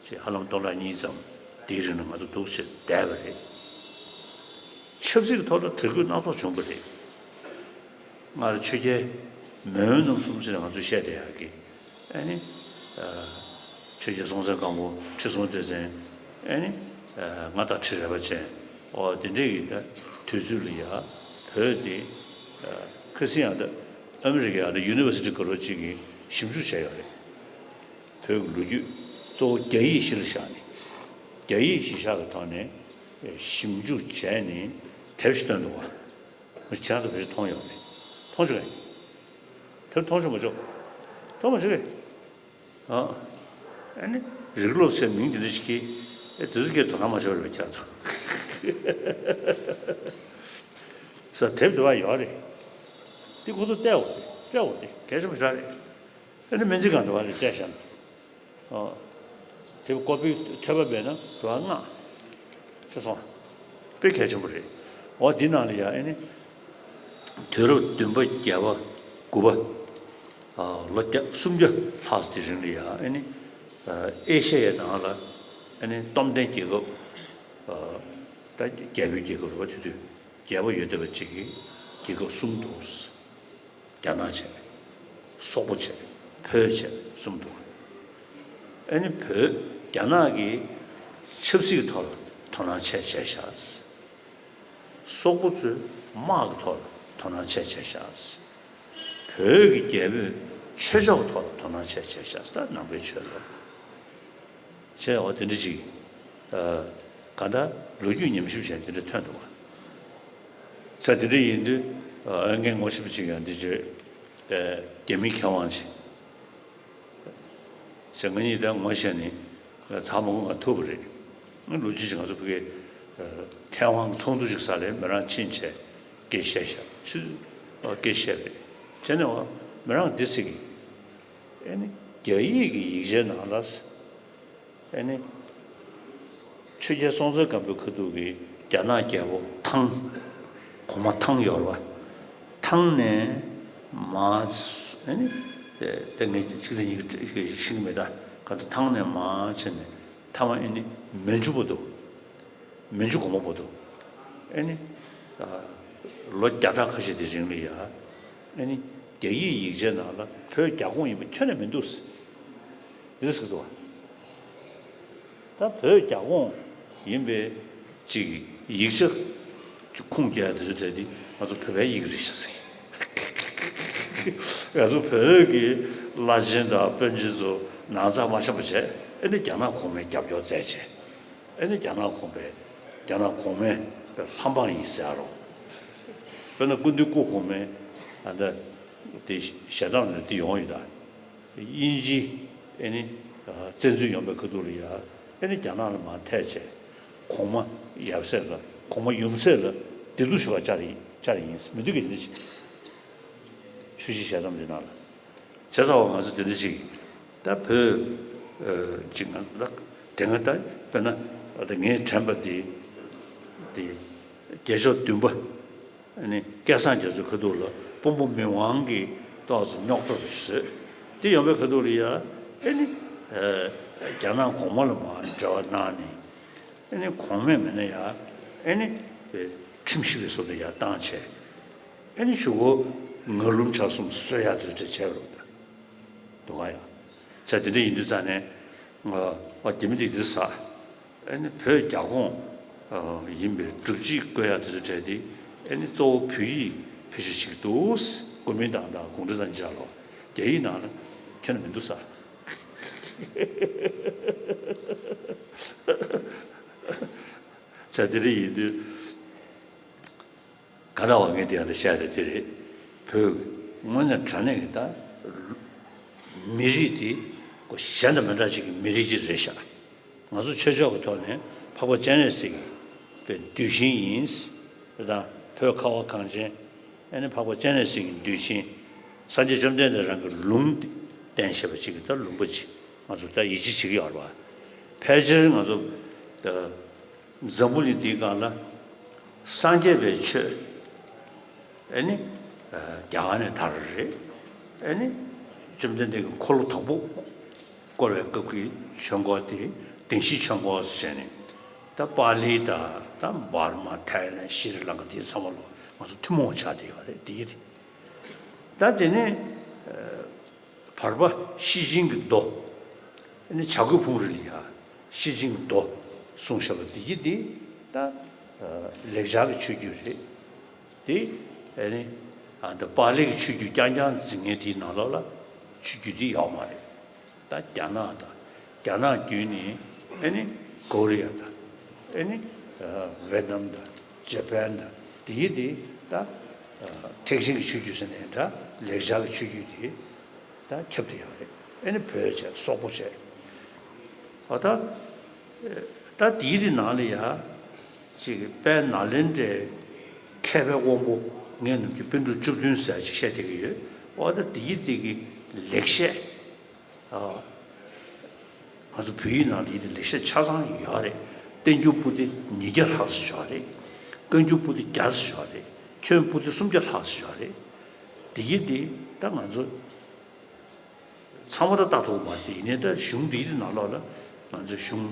ཅིག་ཧ་ལམ་སྟོང་ཕྲག་གཉིས་ཙམ་དེའི་རིང་ལ་ང་ཚོ་འདུག་སེ་བསྡད་པ་རེད། ཆབ་སྲིད་ཀྱི་ཐོག་ལ་དར་རྒུད་སྣ་ཚོགས་བྱུང་བ་རེད། སྔར་ཆོས་རྒྱལ་མེས་དབོན་རྣམ་གསུམ་ཟེར་ནས་ང་ཚོས་བཤད་བསྡད་ཡག་གི་ཨ་ནི། ཆོས་རྒྱལ་སྲོང་བཙན་སྒམ་པོ་ཁྲི་སྲོང་ལྡེ་བཙན་ཨ་ནི། མངའ་བདག་ཁྲི་རལ་པ་ཅན། ཨོ་དེ་འདྲས་ཀྱི་ད་དུས་ཚོད་ལ་ཡ་བོད་དེ་ཁ་སང་ཡང་ད་ཨ་མི་རི་ཀའི་ཡང་ད་ཡུ་ནི་ཝར་སི་ཊི་ག་རོ་གཅིག་གིས་ཞིབ་འཇུག་བྱས་ཡོད་རེད། བོད་ཀྱི་ལོ་རྒྱུས་གཙོ་བོ་རྒྱ་ཡིག་གཞི་ལ་བཞག་ནས་རྒྱ་ཡིག་གཞི་བཞག་གི་ཐོག་ནས་ཞིབ་འཇུག་བྱས་ནས་དེབ་ཞིག་བཏོན་འདུག་བ། ཁྱེད་རང་ཚོ་བོད་ཆས་མཐོང་ཡོང་མེད། མཐོང་བྱུང་ངས། དེར་མཐོང་བྱུང་མ་བྱུང་། མཐོང་མ་བྱུང་ངས། ཨ། ཨ་ནི་རིགས་སློབ་ཟེར་མིང་འདི་འདྲ་ཞིག་གིས་ཨེ་དེ་ཚོ་སྐད་དོ་སྣང་མ་བྱེད་པ་རེད་ཁྱེད་རང་ཚོ། ས་དེབ་འདི་བ་ཡོད་རེད། འདི་ཁོ་ཚོ་བལྟས་འོ་དེ་བལྟས་འོ་དེ་གལ་ཆེན་པོ་ཞིག་རེད། ཨ་ནི་སྨན་རྩིས་ཁང་འདི་བ་ལ་བལྟས་ཤག་ཨོ། དེ་ཀོ་པི་ཐོས་པ་མེད་ན་འགྲོ་བ་ལྔ། ཤེས་སོང་། དཔེ་གལ་ཆེན་པོ་རེད། འོ་འདི་ནང་ལ་ཡ་ཨེ་ནི། དུས་རབས་བདུན་པ་བརྒྱད་པ་དགུ་པ། ལོ་བརྒྱ་སུམ་བརྒྱ་ལྷག་ཙམ་གྱི་རིང་ལ་ཡ་ཨེ་ནི། ཨེ་ཤ་ཡའི་ནང་ལ་ཨེ་ནི་སྟོབས་ལྡན་རྒྱལ་ཁབ། ད་རྒྱལ་པོའི་རྒྱལ་ཁབ་རེད་བ་དེ་དུས་རྒྱལ་པོ་ཡོད་བསྡད་པ་ཅིག་གི་རྒྱལ་ཁབ་གསུམ་འདུག་རྒྱ་ནག་བྱས། སོག་པོ་བྱས། བོད་བྱས་གསུམ་འདུག་ཨ་ནི་བོད་རྒྱ་ནག་གིས་ཆབ་སྲིད་ཀྱི་ཐོག་ལ་དོ་སྣང་ཆེ་བྱས་ཤག་སོག་པོ་ཚོས་དམག་གི་ཐོག་ལ་དོ་སྣང་ཆེ་བྱས་ཤག་བོད་ཀྱི་རྒྱལ་པོས་ཆོས་ཕྱོགས་ཀྱི་ཐོག་ལ་དོ་སྣང་ཆེ་བྱས་ཤག་ད་ནང་པའི་ཆོས་ལ། བྱས་འོ་དེ་འདྲ་ཅིག་ཨ། གང་ལྟར་ལོ་རྒྱུས་ཉམས་ཞིབ་བྱས་དེ་འདྲ་ཐོན་འདུག་བ། ས་དེ་འདྲ་ཡིན་དུས་ཨ། ཨོ་རྒྱན་ངོ་ཤེས་པ་ཅིག་ཡང་འདི་བརྗོད། ཨ། རྒྱ་མིའི་མཁས་དབང་ཅིག་ཟེར། ང་གཉིས་ད་ངོ་ཤེས་ནས་ཚང་མ་ང་ཐུག་པ་རེད། ལོ་རྒྱུས་ཅིག་ང་ཚོ་ཕ་གིའི་མཁས་དབང་ཚོགས་འདུ་ཅིག་ས་ལས་མི་རང་ཕྱིན་བྱས་སྐད་བཤད་ཤག་ཆུ་སྐད་བཤད་པས། བྱས་ནས་མི་རང་འདི་ཟེར་གི། ཨེ་ནི་རྒྱ་ཡིག་གི་ཡིག་ཆའི་ནང་ལ། ཨེ་ནི། ཆོས་རྒྱལ་སྲོང་བཙན་སྒམ་པོའི་ཁ་ཐུག་གི་རྒྱ་ནག་རྒྱལ་པོ་ཐང་། གོང་མ་ཐང་ཡོད་རེད་པ། ཐང་ནས་མར། ཨེ་ནི། དེ་ངས་གཅིག་དང་གཉིས་ཀྱིས་ཤེས་ཀྱི་མེད་ད། ག་ད་ཐང་ནས་མར་བྱས་ནས་མཐའ་མ་ཨེ་ནི་མན་ཇུ་བར་དུ། མན་ཇུ་གོང་མ་བར་དུ། ཨེ་ནི། ལོ་བརྒྱ་ཕྲག་ཁ་ཤས་དེ་རིང་ལ་ཡ། ཨེ་ནི། རྒྱ་ཡིག་ཡིག་ཆའི་ནང་ལ་བོད་རྒྱ་ཁོངས་ཡིན་པ་ཁྱོན་ནས་མི་འདུག་ཟེར། འདི་ཟེར་འདུག་བ། ད་བོད་རྒྱ་ཁོངས་ཡིན་པའི་ཅིག་ཡིག་ཆ་ཅིག་ཁུངས་སྐྱེལ་དེ་ཚོ་གྲས་དེ་ང་ཚོ་བོད་པའི་ཡི་གེ་རེད་ཤག་ཟེར། ང་ཚོ་བོད་ཀྱི་བླ་ཆེན་དང་དཔོན་ཆེན་ཚོ་ནང་ཚགས་མ་ཤོར་བ་བྱས། ཨེ་ནི་རྒྱ་ནག་གོང་མའི་རྒྱབ་སྐྱོར་མཛད་བྱས། ཨེ་ནི་རྒྱ་ནག་གོང་མའི་རྒྱ་ནག་གོང་མའི་ལྷ་འབངས་ཡིན་ཟེར་རོ། དཔེར་ན་སྐུ་མདུན་སྐུ་གོང་མའི་ཨ་ད་དེ་ཞལ་གདམས་ནས་དེ་ཡོང་ཡོད་ད། དབྱིན་ཇི་ཨེ་ནི་བཙན་འཛུལ་ཡོང་པའི་ཁ་ཐུག་ལ་ཡ། ཨེ་ནི་རྒྱ་ནག་ལ་མར་ཐད་བྱས། གོང་མ་ཡབ་སྲས་ལ། གོང་མ་ཡུམ་སྲས་ལ་བདེ་སྡུག་ཞུ་བར་བཅར་ཡིན། བཅར་ཡིན་མི་འདུག་གི་འདི་ཅི། ཆུ་བཞི་ཞལ་གདམས་འདི་ནང་ལ། བྱས་ཙང་བ་ང་ཚོ་དེ་འདྲ་ཅིག་ད་བོད་ཅིག་ང་ལ་དེ་སྔ་ད་དཔེར་ན་ད་ངས་དྲན་པ་འདི་འདི་རྒྱལ་མཆོག་བདུན་པ་ནི་སྐལ་བཟང་རྒྱ་མཚོའི་ཁ་ཐུག་ལ་དཔོན་པོ་མི་དབང་གིས་ཏོག་ཙམ་རྙོག་དྲ་བཟོས། དེ་ཡོང་པའི་ཁ་ཐུག་ལ་ཡ་ཨེ་ནི་རྒྱ་ནག་གོང་མ་ལ་མར་འབྲེལ་བ་གནང་ནས། ཨེ་ནི་གོང་མས་མིན་ན་ཡ་ཨེ་ནི་ཁྲིམས་ཞིབ་པའི་ཟུར་དུ་ཡར་བཏང་བྱས། ཨེ་ནི་གཞུག་གུ་ངར་ལུམ་ཆ་གསུམ་གསོད་ཡག་དེ་འདྲ་བྱས་པ་རེད་ད། འདུག་ག་ཡ། ཆ་དེ་འདྲ་ཡིན་དུས་ཙང་ནས་ང་ཨ་རྒྱ་མི་འདི་འདིར་ཟ། ཨེ་ནི་བོད་རྒྱ་ཁོངས་ཡིན་པའི་སྒྲུབ་བྱེད་བཀོད་ཡག་དེ་ཚོ་གྲས་དེ་ཨེ་ནི་གཙོ་བོ་བོད་ཡིག་བེད་སྤྱོད་བྱེད་ཀྱི་འདུག། གོ་མིན་ཏང་དང་གུང་ཁྲན་ཏང་ཅག་ལོ། རྒྱ་ཡིག་ནང་ལ་ཁྱོན་ནས་མི་འདུག་ས། ཆ་དེ་འདྲ་ཡིན་དུས། ག་ད་བ་ངས་དེ་ཡང་དུ་བཤད་དེ་དེ་རེད། བོད་དངོས་གནས་དྲང་གནས་ཀྱི་ད་མི་རིགས་དེ་ཁོ་གཞན་དང་མི་འདྲ་ཅིག་གི་མི་རིགས་ཅིག་རེད་ཤག། ང་ཚོ་ཆོས་ཕྱོགས་ཀྱི་ཐོག་ནས་འཕགས་པ་སྤྱན་རས་གཟིགས་ཀྱི་གདུལ་ཞིང་ཡིན། དེ་དང་བོད་ཁ་བ་གངས་ཅན་ཨེ་ནི་འཕགས་པ་སྤྱན་རས་གཟིགས་ཀྱི་གདུལ་ཞིང་། སངས་རྒྱས་བཅོམ་ལྡན་འདས་རང་གི་ལུང་བསྟན་བཞག་པ་ཅིག་གི་ད་ལུང་པ་ཅིག་ང་ཚོ་ད་ཡིད་ཆེས་བྱེད་ཀྱི་ཡོད་རེད་བ། ཕལ་ཆེར་ང་ཚོ་ད། འཛམ་བུ་གླིང་འདིའི་སྒང་ལ་སངས་རྒྱས་པའི་ཆོས་ཨེ་ནི་རྒྱ་གར་ནས་དར་བ་རེད། ཨེ་ནི་བཅོམ་ལྡན་འདས་ཀྱི་འཁོར་ལོ་དང་པོ་བསྐོར་བའི་སྐབས་ཀྱི་ཆོས་འཁོར་དེ་བདེན་བཞིའི་ཆོས་འཁོར་ཟེར་ནས། ད་པཱ་ལི་དང་ད་འབར་མ་ཐའི་ལན་ཤྲི་ལང་ཀ་དེ་ཚང་མ་ལོ་ང་ཚོ་ཐུན་མོང་ཆགས་བསྡད་ཡོད་རེད་དེ་ཡིན། ད་དེ་ནས། བར་པ་ཤེར་ཕྱིན་གྱི་མདོ། ཨ་ནི་བྱ་རྒོད་ཕུང་རི་ལ་ཡ་ཤེར་ཕྱིན་གྱི་མདོ་གསུངས་བཞག་པ་འདི་གྱིས་འདི་ད་ལེགས་སྦྱར་གྱི་ཆོས་བརྒྱུད་རེད། འདི་ཨ་ནི་ཨ་ད་པཱ་ལི་གི་ཆོས་བརྒྱུད་རྐྱང་རྐྱང་འཛིན་མཁན་དེའི་ནང་ལོགས་ལ་ཆོས་བརྒྱུད་འདི་ཡོད་མ་རེད། ད་རྒྱ་ནག་དང་། རྒྱ་ནག་བརྒྱུད་ནས་ཨ་ནི་ཀོ་རི་ཡ་དང་། ཨ་ནི་ཝེ་ནམ་དང་ཇ་པན་དང་འདི་གྱིས་འདི་ད་ཐེག་ཆེན་གྱི་ཆོས་བརྒྱུད་ཟེར་ནས་འདྲ་ལེགས་སྦྱར་གྱི་ཆོས་བརྒྱུད་འདི། ད་ཁྱབ་བསྡད་ཡོད་རེད། ཨེ་ནི་བོད་བྱས་སོག་པོ་བྱས། འོ་ད། ད་དེའི་རིགས་ནང་ལ་ཡ། ཅིག་དཔལ་ནཱ་ལེནྡྲའི་མཁས་པའི་དབང་པོ་ངས་ནམ་རྒྱུན་པཎ་གྲུབ་བཅུ་བདུན་ཟེར་ཅིག་བཤད་བསྡད་ཀྱི་ཡོད། འོ་ད་དེའི་རིགས་ཀྱི་ལེགས་བཤད། ཨ། ང་ཚོ་བོད་ཡིག་ནང་ལ་ཡིན་ཏེ་ལེགས་བཤད་ཆ་ཚང་ཡོད་རེད། བསྟན་འགྱུར་པོ་ཏི་ཉིས་བརྒྱ་ལྷག་ཙམ་ཡོད་རེད། བཀའ་འགྱུར་པོ་ཏི་བརྒྱ་ཙམ་ཡོད་རེད། ཁྱོན་པོ་ཏི་སུམ་བརྒྱ་ལྷག་ཙམ་ཡོད་རེད། དེ་ཡིན་ཏེ་ད་ང་ཚོ། ཚང་མ་ད་ལྟ་ཐོག་མ་དེ་ཡིན་ནའི་ད་གཞུང་འདིའི་ནང་ལོགས་ལ་ང་ཚོའི་གཞུང་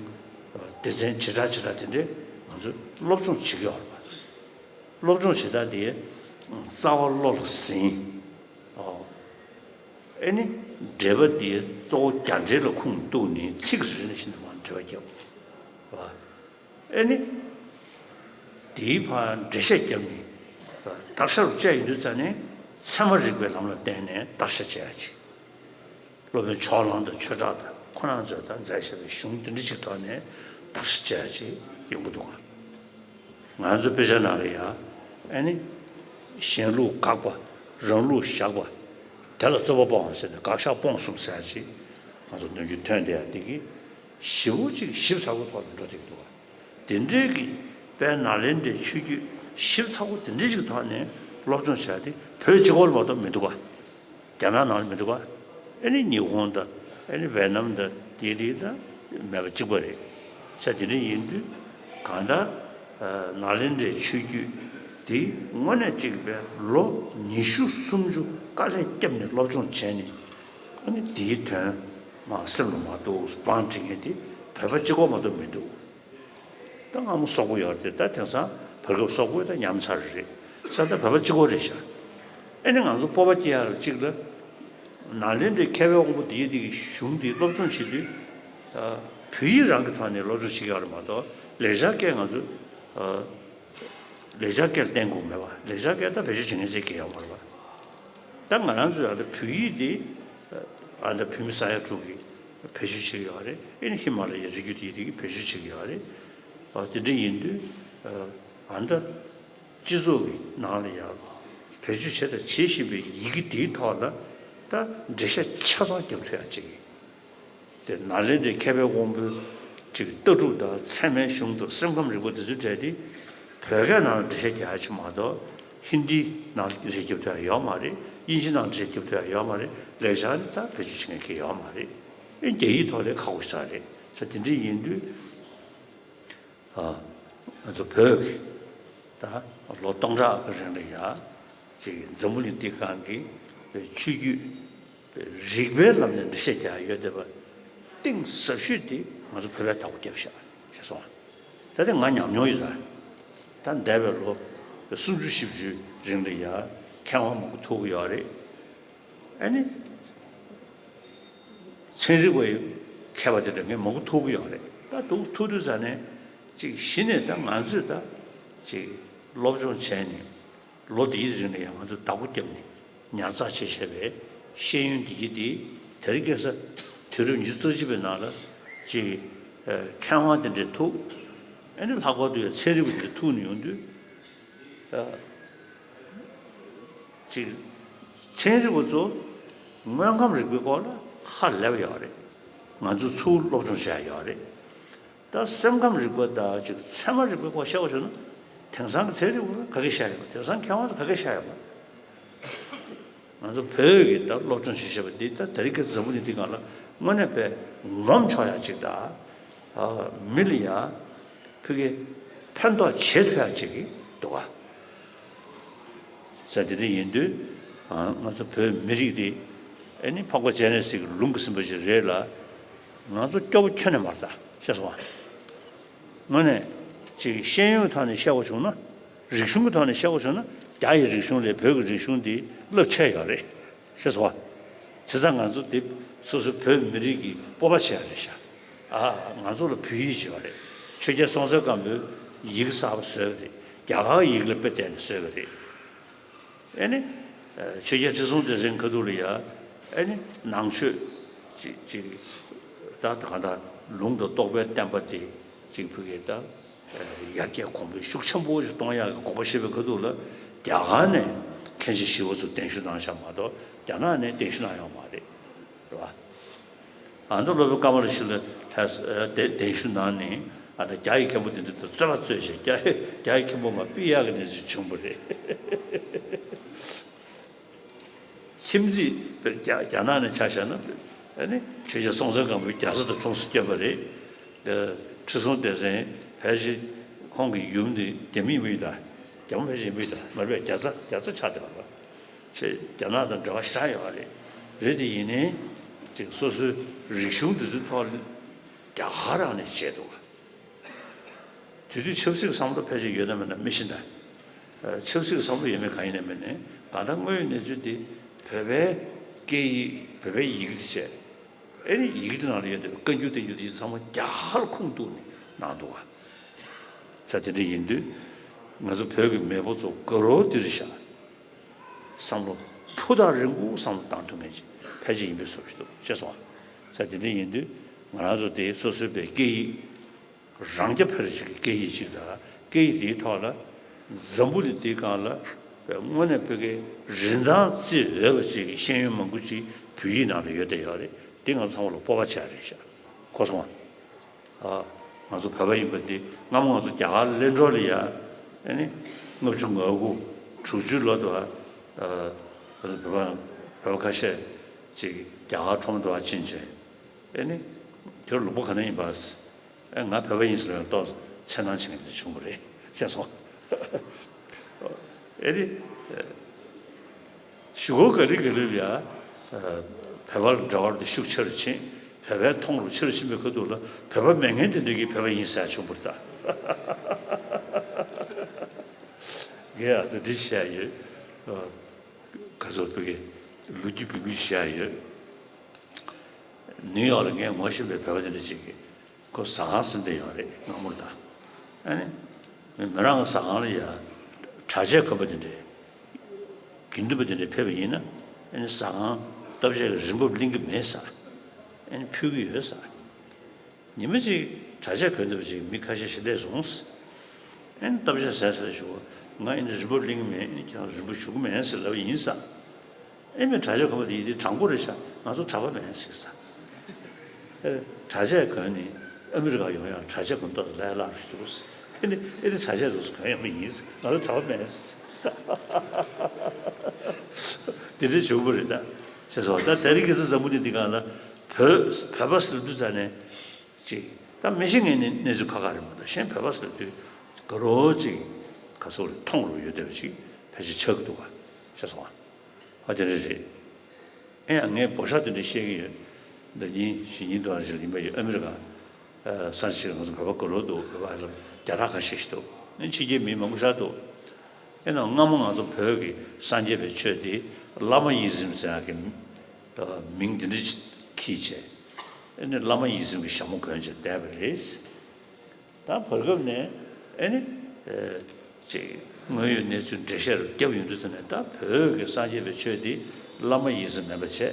སྡེ་ཚན་བྱེ་བྲག་བྱེ་བྲག་དེ་འདྲས་ང་ཚོས་སློབ་སྦྱོང་བྱེད་ཀྱི་ཡོད་རེད་པ། སློབ་སྦྱོང་བྱེད་སྟངས་དེ་རྩ་བ་བློ་ལ་ཟིན། ཨོ། ཨེ་ནི་འགྲེལ་པ་དེ་གཙོ་བོ་རྒྱ་འགྲེལ་ལ་ཁུངས་གཏུགས་ནས་ཚིག་རེ་རེ་བཞིན་དུ་མར་འགྲེལ་པ་བརྒྱབ། ཨེ་ནི། དེའི་བར་འགྲེལ་བཤད་བརྒྱབ་ནས་དག་ཆ་རུ་བཅད་ཡོང་དུས་ཙ་ནས་ཚད་མ་རིག་པའི་ལམ་ལ་བརྟེན་ནས་དག་ཆ་བཅད་ཡ་ཅིག་སློབ་དཔོན་ཕྱོགས་གླང་དང་ཆོས་གྲགས་དང་ཁོ་རང་ཚོས་ད་མཛད་བཞག་པའི་གཞུང་འདི་འདྲ་ཅིག་ཐོག་ནས་དག་ཆ་བཅད་ཡ་ཅིག་ཡོང་གི་འདུག་ག་ང་ཚོ་དཔེ་ཆ་ནང་ལ་ཡང་ཨེ་ནི་གཞན་ལུགས་དགག་པ་རང་ལུགས་བཞག་པ་དེ་ལ་རྩོད་པ་སྤོང་བ་ཟེར་ནས་དགག་བཞག་སྤོང་གསུམ་ཟེར་ཡ་ཅིག་ང་ཚོ་ནམ་རྒྱུན་ཐོན་བསྡད་ཡ་དེ་གི་ཞེ་པོ་ཅིག་ཞིབ་ཚགས་པོ་ཐོག་ནས་འགྲོ་བསྡད་ཀྱི་འདུག་བ། དེ་འདྲའི་གི་དཔལ་ནཱ་ལེནྡྲའི་ཆོས་བརྒྱུད་ཞིབ་ཚགས་པོ་དེ་འདྲའི་ཅིག་ཐོག་ནས་སློབ་སྦྱོང་བྱས་ཏེ་བོད་གཅིག་པོར་མ་གཏོགས་མི་འདུག་བ། རྒྱ་ནག་ནང་ལ་མི་འདུག་བ། ཨེ་ནི་ཉི་ཧོང་དང་ཨེ་ནི་ཝེ་ནམ་དང་དེ་དེ་དང་མེད་པ་གཅིག་པ་རེད། ས་དེ་འདྲ་ཡིན་དུས་གང་ལྟར་ནཱ་ལེནྡྲའི་ཆོས་བརྒྱུད་དེ་དངོས་གནས་གཅིག་པའི་ལོ་ཉི་ཤུ་སུམ་ཅུ་དཀའ་ལས་བརྒྱབ་ནས་སློབ་སྦྱོང་བྱས་ནས་ཨ་ནི་དེའི་དོན་མ་སེམས་ལ་མ་གཏོགས་བང་བསྒྲིགས་མཁན་དེ་བོད་པ་གཅིག་པོ་མ་གཏོགས་མི་འདུག་ད་སྔ་མོ་སོག་པོ་ཡོད་རེད། ད་དེང་སང་བར་སྐབས་སོག་པོ་ད་ཉམས་ཚར་རེད། ས་ད་བོད་པ་གཅིག་པོ་རེད་ཤག་ཨེ་ནི་ང་ཚོ་སྤོབས་པ་སྐྱེ་ཡག་ལ་གཅིག་ལ་ནཱ་ལེནྡྲའི་མཁས་པའི་དབང་པོ་འདིའི་འདི་གི་གཞུང་འདི་སློབ་སྦྱོང་བྱེད་དུས་བོད་ཡིག་རང་གི་ཐོག་ནས་སློབ་སྦྱོང་བྱེད་ཀྱི་ཡོད་རེད་མ་གཏོགས་ལེགས་སྦྱར་སྐད་ང་ཚོ་ལེགས་སྦྱར་སྐད་བསྟན་དགོས་མེད་པ། ལེགས་སྦྱར་སྐད་ད་བེད་སྤྱོད་བྱེད་མཁན་ཚོས་སྐད་ཡོད་མ་རེད་པ། ད་ང་རང་ཚོས་ཨ་ད་བོད་ཡིག་འདི་ཨ་ད་བོད་མི་ས་ཡ་དྲུག་གིས་བེད་སྤྱོད་བྱེད་ཀྱི་ཡོད་རེད། ཨེ་ནི་ཧི་མ་ལ་ཡའི་རི་རྒྱུད་དེ་དེ་གིས་བེད་སྤྱོད་བྱེད་ཀྱི་ཡོད་རེད། ཨ་དེ་འདྲ་ཡིན་དུས་ཨ་ད་སྤྱི་ཚོགས་ཀྱི་ནང་ལ་ཡང་བེད་སྤྱོད་བྱེད་དང་བྱེད་བཞིན་པའི་ཡི་གེ་དེའི་ཐོག་ལ་ད་འགྲེལ་བཤད་ཆ་ཚང་རྒྱབ་ཐུབ་ཡག་ཅིག་དེ་ནཱ་ལེནྡྲའི་མཁས་པའི་དབང་པོའི་ཅིག་ལྟ་གྲུབ་དང་ཚད་མའི་གཞུང་དང་སེམས་ཁམས་རིག་པ་དེ་ཚོའི་གྲས་དེ་བོད་སྐད་ནང་ལ་འགྲེལ་བཤད་རྒྱག་ཡག་ཅིག་མ་གཏོགས་ཧིན་དིའི་ནང་ལ་འགྲེལ་བཤད་རྒྱབ་ཐུབ་ཡག་ཡོད་མ་རེད། དབྱིན་ཇི་ནང་ལ་འགྲེལ་བཤད་རྒྱབ་ཐུབ་ཡག་ཡོད་མ་རེད། ལེགས་སྦྱར་ནི་ད་བེད་སྤྱོད་བྱེད་མཁན་གྱི་ཡོད་མ་རེད། ཨེ་རྒྱ་ཡིག་ཐོག་ལས་ཁག་པོ་ཞིག་རེད། ས་དེ་འདྲ་ཡིན་དུས། ང་ཚོ་བོད་ཀྱི་ད་ལོ་སྟོང་ཕྲག་གི་རིང་ལ་ཡ་ཅིག་འཛམ་བུ་གླིང་འདི་སྒང་གི་ཆོས་བརྒྱུད་རིག་པའི་ལམ་ནས་འགྲེལ་བཤད་རྒྱག་ཡོད་བསྡད་པ་གཏིང་ཟབ་ཤོས་དེ་ང་ཚོ་བོད་པས་བདག་པོ་བརྒྱབ་ཤག་ཞེས་གསུངས། ད་དེ་ང་ཉམས་མྱོང་ཡོད་ད། ད་འདས་པའི་ལོ་སུམ་ཅུ་བཞི་བཅུའི་རིང་ལ་ཡ་མཁས་དབང་མང་པོ་ཐུག་གི་ཡོད་རེད། ཨ་ནི། ཚན་རིག་པའི་མཁས་པ་དེ་འདྲ་ངས་མང་པོ་ཐུག་གི་ཡོད་རེད། ད་འདུག་ཐུག་དུས་ཙ་ནས་ཅིག་གཞི་ནས་ད་ང་ཚོས་ད་ཅིག་སློབ་སྦྱོང་བྱས་ནས་ལོ་འདིའི་རིང་ལ་ཡང་ང་ཚོས་བདག་པོ་བརྒྱབ་ནས་ཉར་ཚགས་བྱས་བྱས་པའི་ཤེས་ཡོན་འདི་གི་དེ་དེ་རིང་ཁ་སང་དུས་རབས་ཉི་ཤུ་རྩ་གཅིག་པའི་ནང་ལ་ཅིག་མཁས་དབང་དེ་འདྲས་ཐུག་ཨ་ནི་ལྷག་པར་དུ་ཡང་ཚན་རིག་པ་དེ་འདྲས་ཐུག་ནས་ཡོང་དུས། ཅིག་ཚན་རིག་པ་ཚོ་དངོས་ཁམས་རིག་པའི་སྐོར་ལ་ཧ་ལས་པ་ཡོད་རེད། ང་ཚོ་ཚུར་སློབ་སྦྱོང་བྱས་ཡོད་རེད། ད་སེམས་ཁམས་རིག་པ་དང་ཅིག་ཚད་མ་རིག་པའི་སྐོར་བཤད་པ་བྱུང་ན་དེང་སང་གི་ཚན་རིག་པ་ག་གེ་བཤད་ཡོད་མ་རེད། དེང་སང་མཁས་དབང་ཚོ་ག་གེ་བཤད་ཡོད་མ་རེད། ང་ཚོ་བོད་ཀྱི་ད་སློབ་སྦྱོང་བྱེད་བཞིན་པ་འདི་ད་དེ་རིང་གི་འཛམ་བུ་གླིང་འདི་སྒང་ལ་དངོས་གནས་དཔེ་ངོམ་ཆོག་ཡག་ཅིག་དང་། མི་ལ་ཡང་ཕ་གི་ཕན་ཐོགས་བྱེད་ཐུབ་ཡག་ཅིག་གི་འདུག་ག་ས་དེ་འདྲ་ཡིན་དུས་ང་ཚོ་བོད་མི་རིགས་འདི་ཨེ་ནི་འཕགས་པ་སྤྱན་རས་གཟིགས་ཀྱི་ལུང་གིས་ཟིན་པ་ཞིག་རེད་ལ། ང་ཚོ་སྐྱོ་པོ་ཁྱོན་ནས་མ་རེད་ད་ཤེས་སོང་ང་། དངོས་གནས་ཅིག་ཤེས་ཡོན་གྱི་ཐོག་ནས་བཤད་པ་བྱུང་ན། རིག་གཞུང་གི་ཐོག་ནས་བཤད་པ་བྱུང་ན་རྒྱ་ཡི་རིག་གཞུང་ལས་བོད་ཀྱི་རིག་གཞུང་འདི་རླབས་ཆེ་ཡོད་རེད། ཤེས་སོང་ང་། བྱས་ཙང་ང་ཚོ་འདི་སོ་སོའི་བོད་མི་རིགས་ཀྱི་སྤོབས་པ་བྱེད་ཡ་རེད་ཤག་ཨ་ང་ཚོ་ལ་བོད་ཡིག་ཅིག་ཡོད་རེད། ཆོས་རྒྱལ་སྲོང་བཙན་སྒམ་པོས་ཡི་གེ་གསར་པ་བཟོས་པ་རེད། རྒྱ་གར་ཡིག་ལ་དཔེ་བལྟས་ནས་བཟོས་པ་རེད། ཨེ་ནི། ཆོས་རྒྱལ་ཁྲི་སྲོང་ལྡེ་བཙན་ཁ་ཐུག་ལ་ཡ། ཨེ་ནི། ནང་ཆོས། ཅིག་ཅིག་ད་གང་ལྟར་ལུང་དང་རྟོགས་པའི་བསྟན་པ་དེ་ཅིག་ཕ་གིར་ད། ཡར་རྒྱས་གོང་འཕེལ་ཤུགས་ཆེན་པོ་ཞིག་གཏོང་ཡག་གི་དགོངས་པ་བཞེས་པའི་ཁ་ཐུག་ལ་རྒྱ་གར་ནས་མཁན་ཆེན་ཞི་བ་འཚོ་གདན་ཞུ་གནང་བཞག་མ་གཏོགས་རྒྱ་ནག་ནས་གདན་ཞུ་གནང་ཡོད་མ་རེད། རེད་བ། ཨ་མདོ་སློབ་དཔོན་ཀ་མ་ལ་ཤཱི་ལ་ལྷས་གདན་ཞུ་གནང་ནས་ཨ་ད་རྒྱ་ཡི་མཁན་པོ་དེ་འདྲ་དང་རྩོད་པ་རྩོད་བྱས་རྒྱ་ཡི་རྒྱ་ཡི་མཁན་པོ་མར་ཕུད་ཡག་གི་གནས་ཚུལ་བྱུང་བ་རེད། ཁྱིམ་མཚེས་དཔེར་རྒྱ་རྒྱ་ནག་ནས་ཆ་བཞག་ན་ཨ་ནི་ཆོས་རྒྱལ་སྲོང་བཙན་སྒམ་པོས་རྒྱ་བཟའ་དང་གྲོངས་སུ་བསྐྱོན་པ་རེད། ཁྲི་སྲོང་ལྡེ་བཙན་ཕལ་ཆེར་ཁོང་གི་ཡུམ་དེ་རྒྱ་མི་ཡིན་པ་ཡིན་ད། རྒྱ་མོ་ཕལ་ཆེར་ཡིན་པ་ཡིན་ད་མ་རེད་པས། རྒྱ་བཟའ་རྒྱ་བཟའ་ཆགས་བསྡད་པ་རེད། ཆེ་རྒྱ་ནག་དང་འབྲེལ་བ་ཞེ་དྲག་ཡོད་རེད། རེད་དེ་ཡིན་ནའི་ཅིག་སོ་སོའི་རིག་གཞུང་དེ་ཚོའི་ཐོག་ལ་རྒྱ་གར་རང་ནས་བྱས་འདུག་ག་དེ་དུས་ཆབ་སྲིད་ཀྱི་བསམ་བློ་ཕལ་ཆེར་ཡོད་ན་མེད་ན་མི་ཤེས་ད། ཆབ་སྲིད་ཀྱི་བསམ་བློ་ཡོད་མེད་གང་ཡིན་ན་མིན་ནའི་གང་ལྟར་དངོས་ཡོད་གནས་ཚུལ་དེ་བོད་པའི་སྐད་ཡིག་བོད་པའི་ཡི་གེ་དེ་བྱས། ཨེ་ནི་ཡི་གེ་དེ་ནང་ལ་ཡོད་བསྡད་པའི་བཀའ་འགྱུར་བསྟན་འགྱུར་དེ་ཚང་མ་རྒྱ་གར་ལ་ཁུངས་གཏུགས་ནས་གནང་འདུག་ག་ས་དེ་འདྲ་ཡིན་དུས་ང་ཚོ་བོད་ཀྱི་མེས་པོ་ཚོ་དགའ་རབ་འདི་རེད་ཤག་བསམ་བློ་ཕུ་ཐག་རིང་པོ་བསམ་བློ་བཏང་ཐུབ་མཁན་ཅིག་ཕལ་ཆེར་ཡིན་པའི་བཟོ་ཞིག་འདུག་ཤེས་སོང་ང་། ས་དེ་འདྲ་ཡིན་དུས་ང་རང་ཚོ་དེ་སོ་སོའི་བའི་སྐད་ཡིག་རང་རྐྱ་འཕེར་ཞིག་གི་སྐད་ཡིག་ཅིག་དང་སྐད་ཡིག་དེའི་ཐོག་ལ་འཛམ་བུ་གླིང་འདིའི་སྒང་ལ་དངོས་གནས་བོད་སྐད་རིན་ཐང་བརྩི་འོས་པ་ཅིག་གི་ཤེས་ཡོན་མང་པོ་ཅིག་བོད་ཡིག་ནང་ལ་ཡོད་བསྡད་ཡོད་རེད། འདི་ང་ཚོ་ཚང་མ་ལ་སྤོབས་པ་ཆགས་རེད་ཤག། གོ་སོང་ང་། ཨ། ང་ཚོ་བོད་པ་ཡིན་པ་འདི་སྔ་མོ་ང་ཚོ་རྒྱ་གར་གླེ་འགྲོ་ལ་ཡ། ཨ་ནི། ལྔ་བཅུ་ང་དགུ། དྲུག་ཅུའི་ལོ་དུ་བ། ཨ། ང་ཚོ་བོད་པ་བོད་པ་ཁ་ཤས་ཅིག་རྒྱ་གར་ཁྲོམ་དུ་བ་ཕྱིན་བྱས། ཨ་ནི། ཁྱོད་ལུང་པ་ག་ནས་ཡིན་པ། ཨེ། ང་བོད་པ་ཡིན་ཟེར་ལ་ཏོག་ཙམ་འཚེར་སྣང་བྱེད་མཁན་དེ་བྱུང་བ་རེད། ཤེས་སོང་། ཨེ་རེད། ཨེ། གཞུག་གུ་ག་ལེ་ག་ལེ་ལ་ཡ། ཨ། བོད་པ་ལ་འབྲེལ་བ་དེ་ཤུགས་ཆེ་རུ་ཕྱིན། བོད་པའི་མཐོང་རུ་ཆེ་རུ་ཕྱིན་པའི་ཁ་ཐུག་ལ་བོད་པ་མེད་མཁན་དེ་འདྲ་གིས་བོད་པ་ཡིན་ཟེར་བྱུང་བ་རེད་ད། ངས་ཨ་ད་འདི་བཤད་ཡོད། ཨ། ག་ཚོད་བོད་ཀྱི་ལོ་རྒྱུས་བུད་མེད་བཤད་ཡོད། ནིའུ་ཡོག་ལ་ངས་ངོ་ཤེས་པའི་བོད་པ་དེ་འདྲ་ཅིག་གིས་ཁོ་ཟ་ཁང་ཟིན་བསྡད་ཡོད་རེད། སྔ་མོར་ད། ཨ་ནི། མི་རང་གི་ཟ་ཁང་ལ་ཡ། གྲྭ་ཆས་གོན་པ་དེ་འདྲས། དགེ་འདུན་པ་དེ་འདྲས་ཕེབས་པ་ཡིན་ན། ཨ་ནི་ཟ་ཁང་སྟོབས་ཆེ་གི་རིན་འབབ་ལེན་གི་མེད་ཟེར། ཨ་ནི་ཕུལ་གི་ཡོད་ཟེར། ཉི་མ་གཅིག་གྲྭ་ཆས་གོན་བསྡད་པ་ཅིག་མི་ཁ་ཤས་ཤི་བསྡད་སོང་། ཨེ་ནི་སྟོབས་ཆེ་ཟས་ཟ་ཞུ་བ། ང་ཨེ་ནི་རིན་པ་ལེན་གི་མེད། ཨེ་ནི་ཁྱེད་རང་རིན་པ་ཞུ་གི་མེད་ཟེར་ལབ་པ་ཡིན་ས། ཨེ་མི་གྲྭ་ཆས་གོན་པ་དེ་ཡིན་དེ་དྲང་པོ་རེད་ཤག། ང་ཚོ་གྲྭ་པ་མེད་ཟེར་ས། ཨེ། གྲྭ་ཆས་གོན་ནི་ཨ་མི་རི་ཀ་ཡོང་ཡང་གྲྭ་ཆས་གོན་ཏོག་ལས་སླ་རུ་འདུག། ཨེ་ནི་ཨེ་ནི་གྲྭ་ཆས་འདུག་གོན་ཡོང་མི་ཡིན་ཟེར། ང་ཚོ་གྲྭ་པ་མེད་ཟེར་ས། དེ་འདྲའི་བྱུང་བ་རེད་ད། ཞེས་སོ། ད་དེ་རིང་ཁ་སང་འཛམ་བུ་གླིང་འདི་སྒང་ལ་བོད་བོད་པ་ཟེར་དུས་ཙ་ནས། ཅིག། ད་མི་ཤེས་མཁན་ནི་གནས་ཚུལ་ཁག་ཁག་རེད་མ་གཏོགས། གཞན་བོད་པ་ཟེར་དུས་དགའ་རོགས་ཅིག་ག་ཚོད་རེ་མཐོང་རུ་ཡོད་བསྡད་པ་ཅིག་ཕལ་ཆེར་ཆགས་ཀྱི་འདུག་ག། ཤེས་སོང་ང་། ཨ། དེ་འདྲ་རེད། ཨེ་ཡང་ངས་འབོ་ཤག་དེ་འདྲ་བཤད་ཀྱི་ཡོད། ཟླ་ཉིན་བཞི་ཉིན་དུ་ཨ་རི་ཡིན་པ་ཡོད། ཨ་མི་རི་ཀ། ཨ། ས་ཆ་ཞིག་ལ་ང་ཚོ་བོད་པ་དགའ་རོགས་འདུག། བོད་པ་ལ་རྒྱ་ཕྲག་ཁ་ཤས་ཤིག་འདུག། ཨེ་ཕྱི་རྒྱལ་མི་མང་པོ་ཞིག་འདུག། ཨེ་ན་སྔ་མོ་ང་ཚོ་བོད་ཀྱི་སངས་རྒྱས་པའི་ཆོས་དེ་བླ་མ་ཡིད་བཞིན་ཟེར་ཡག་གི་མིང་དེ་འདྲ་ཅིག་འཁྱེར་བྱས། ཨེ་ནི་བླ་མ་ཡིད་བཞིན་གྱི་ཞྭ་མོ་གོན་བྱས་བསྡད་པ་རེད། ད་བར་སྐབས་ནས་ཨེ་ནི། ཨེ། ཅིག་དངོས་ཡོད་གནས་ཚུལ་འགྲེལ་བཤད་རུ་བརྒྱབ་ཡོང་དུས་ཙམ་ནས། ད་བོད་ཀྱི་སངས་རྒྱས་པའི་ཆོས་འདི་བླ་མ་ཡིད་བཞིན་མིན་པ་བྱས།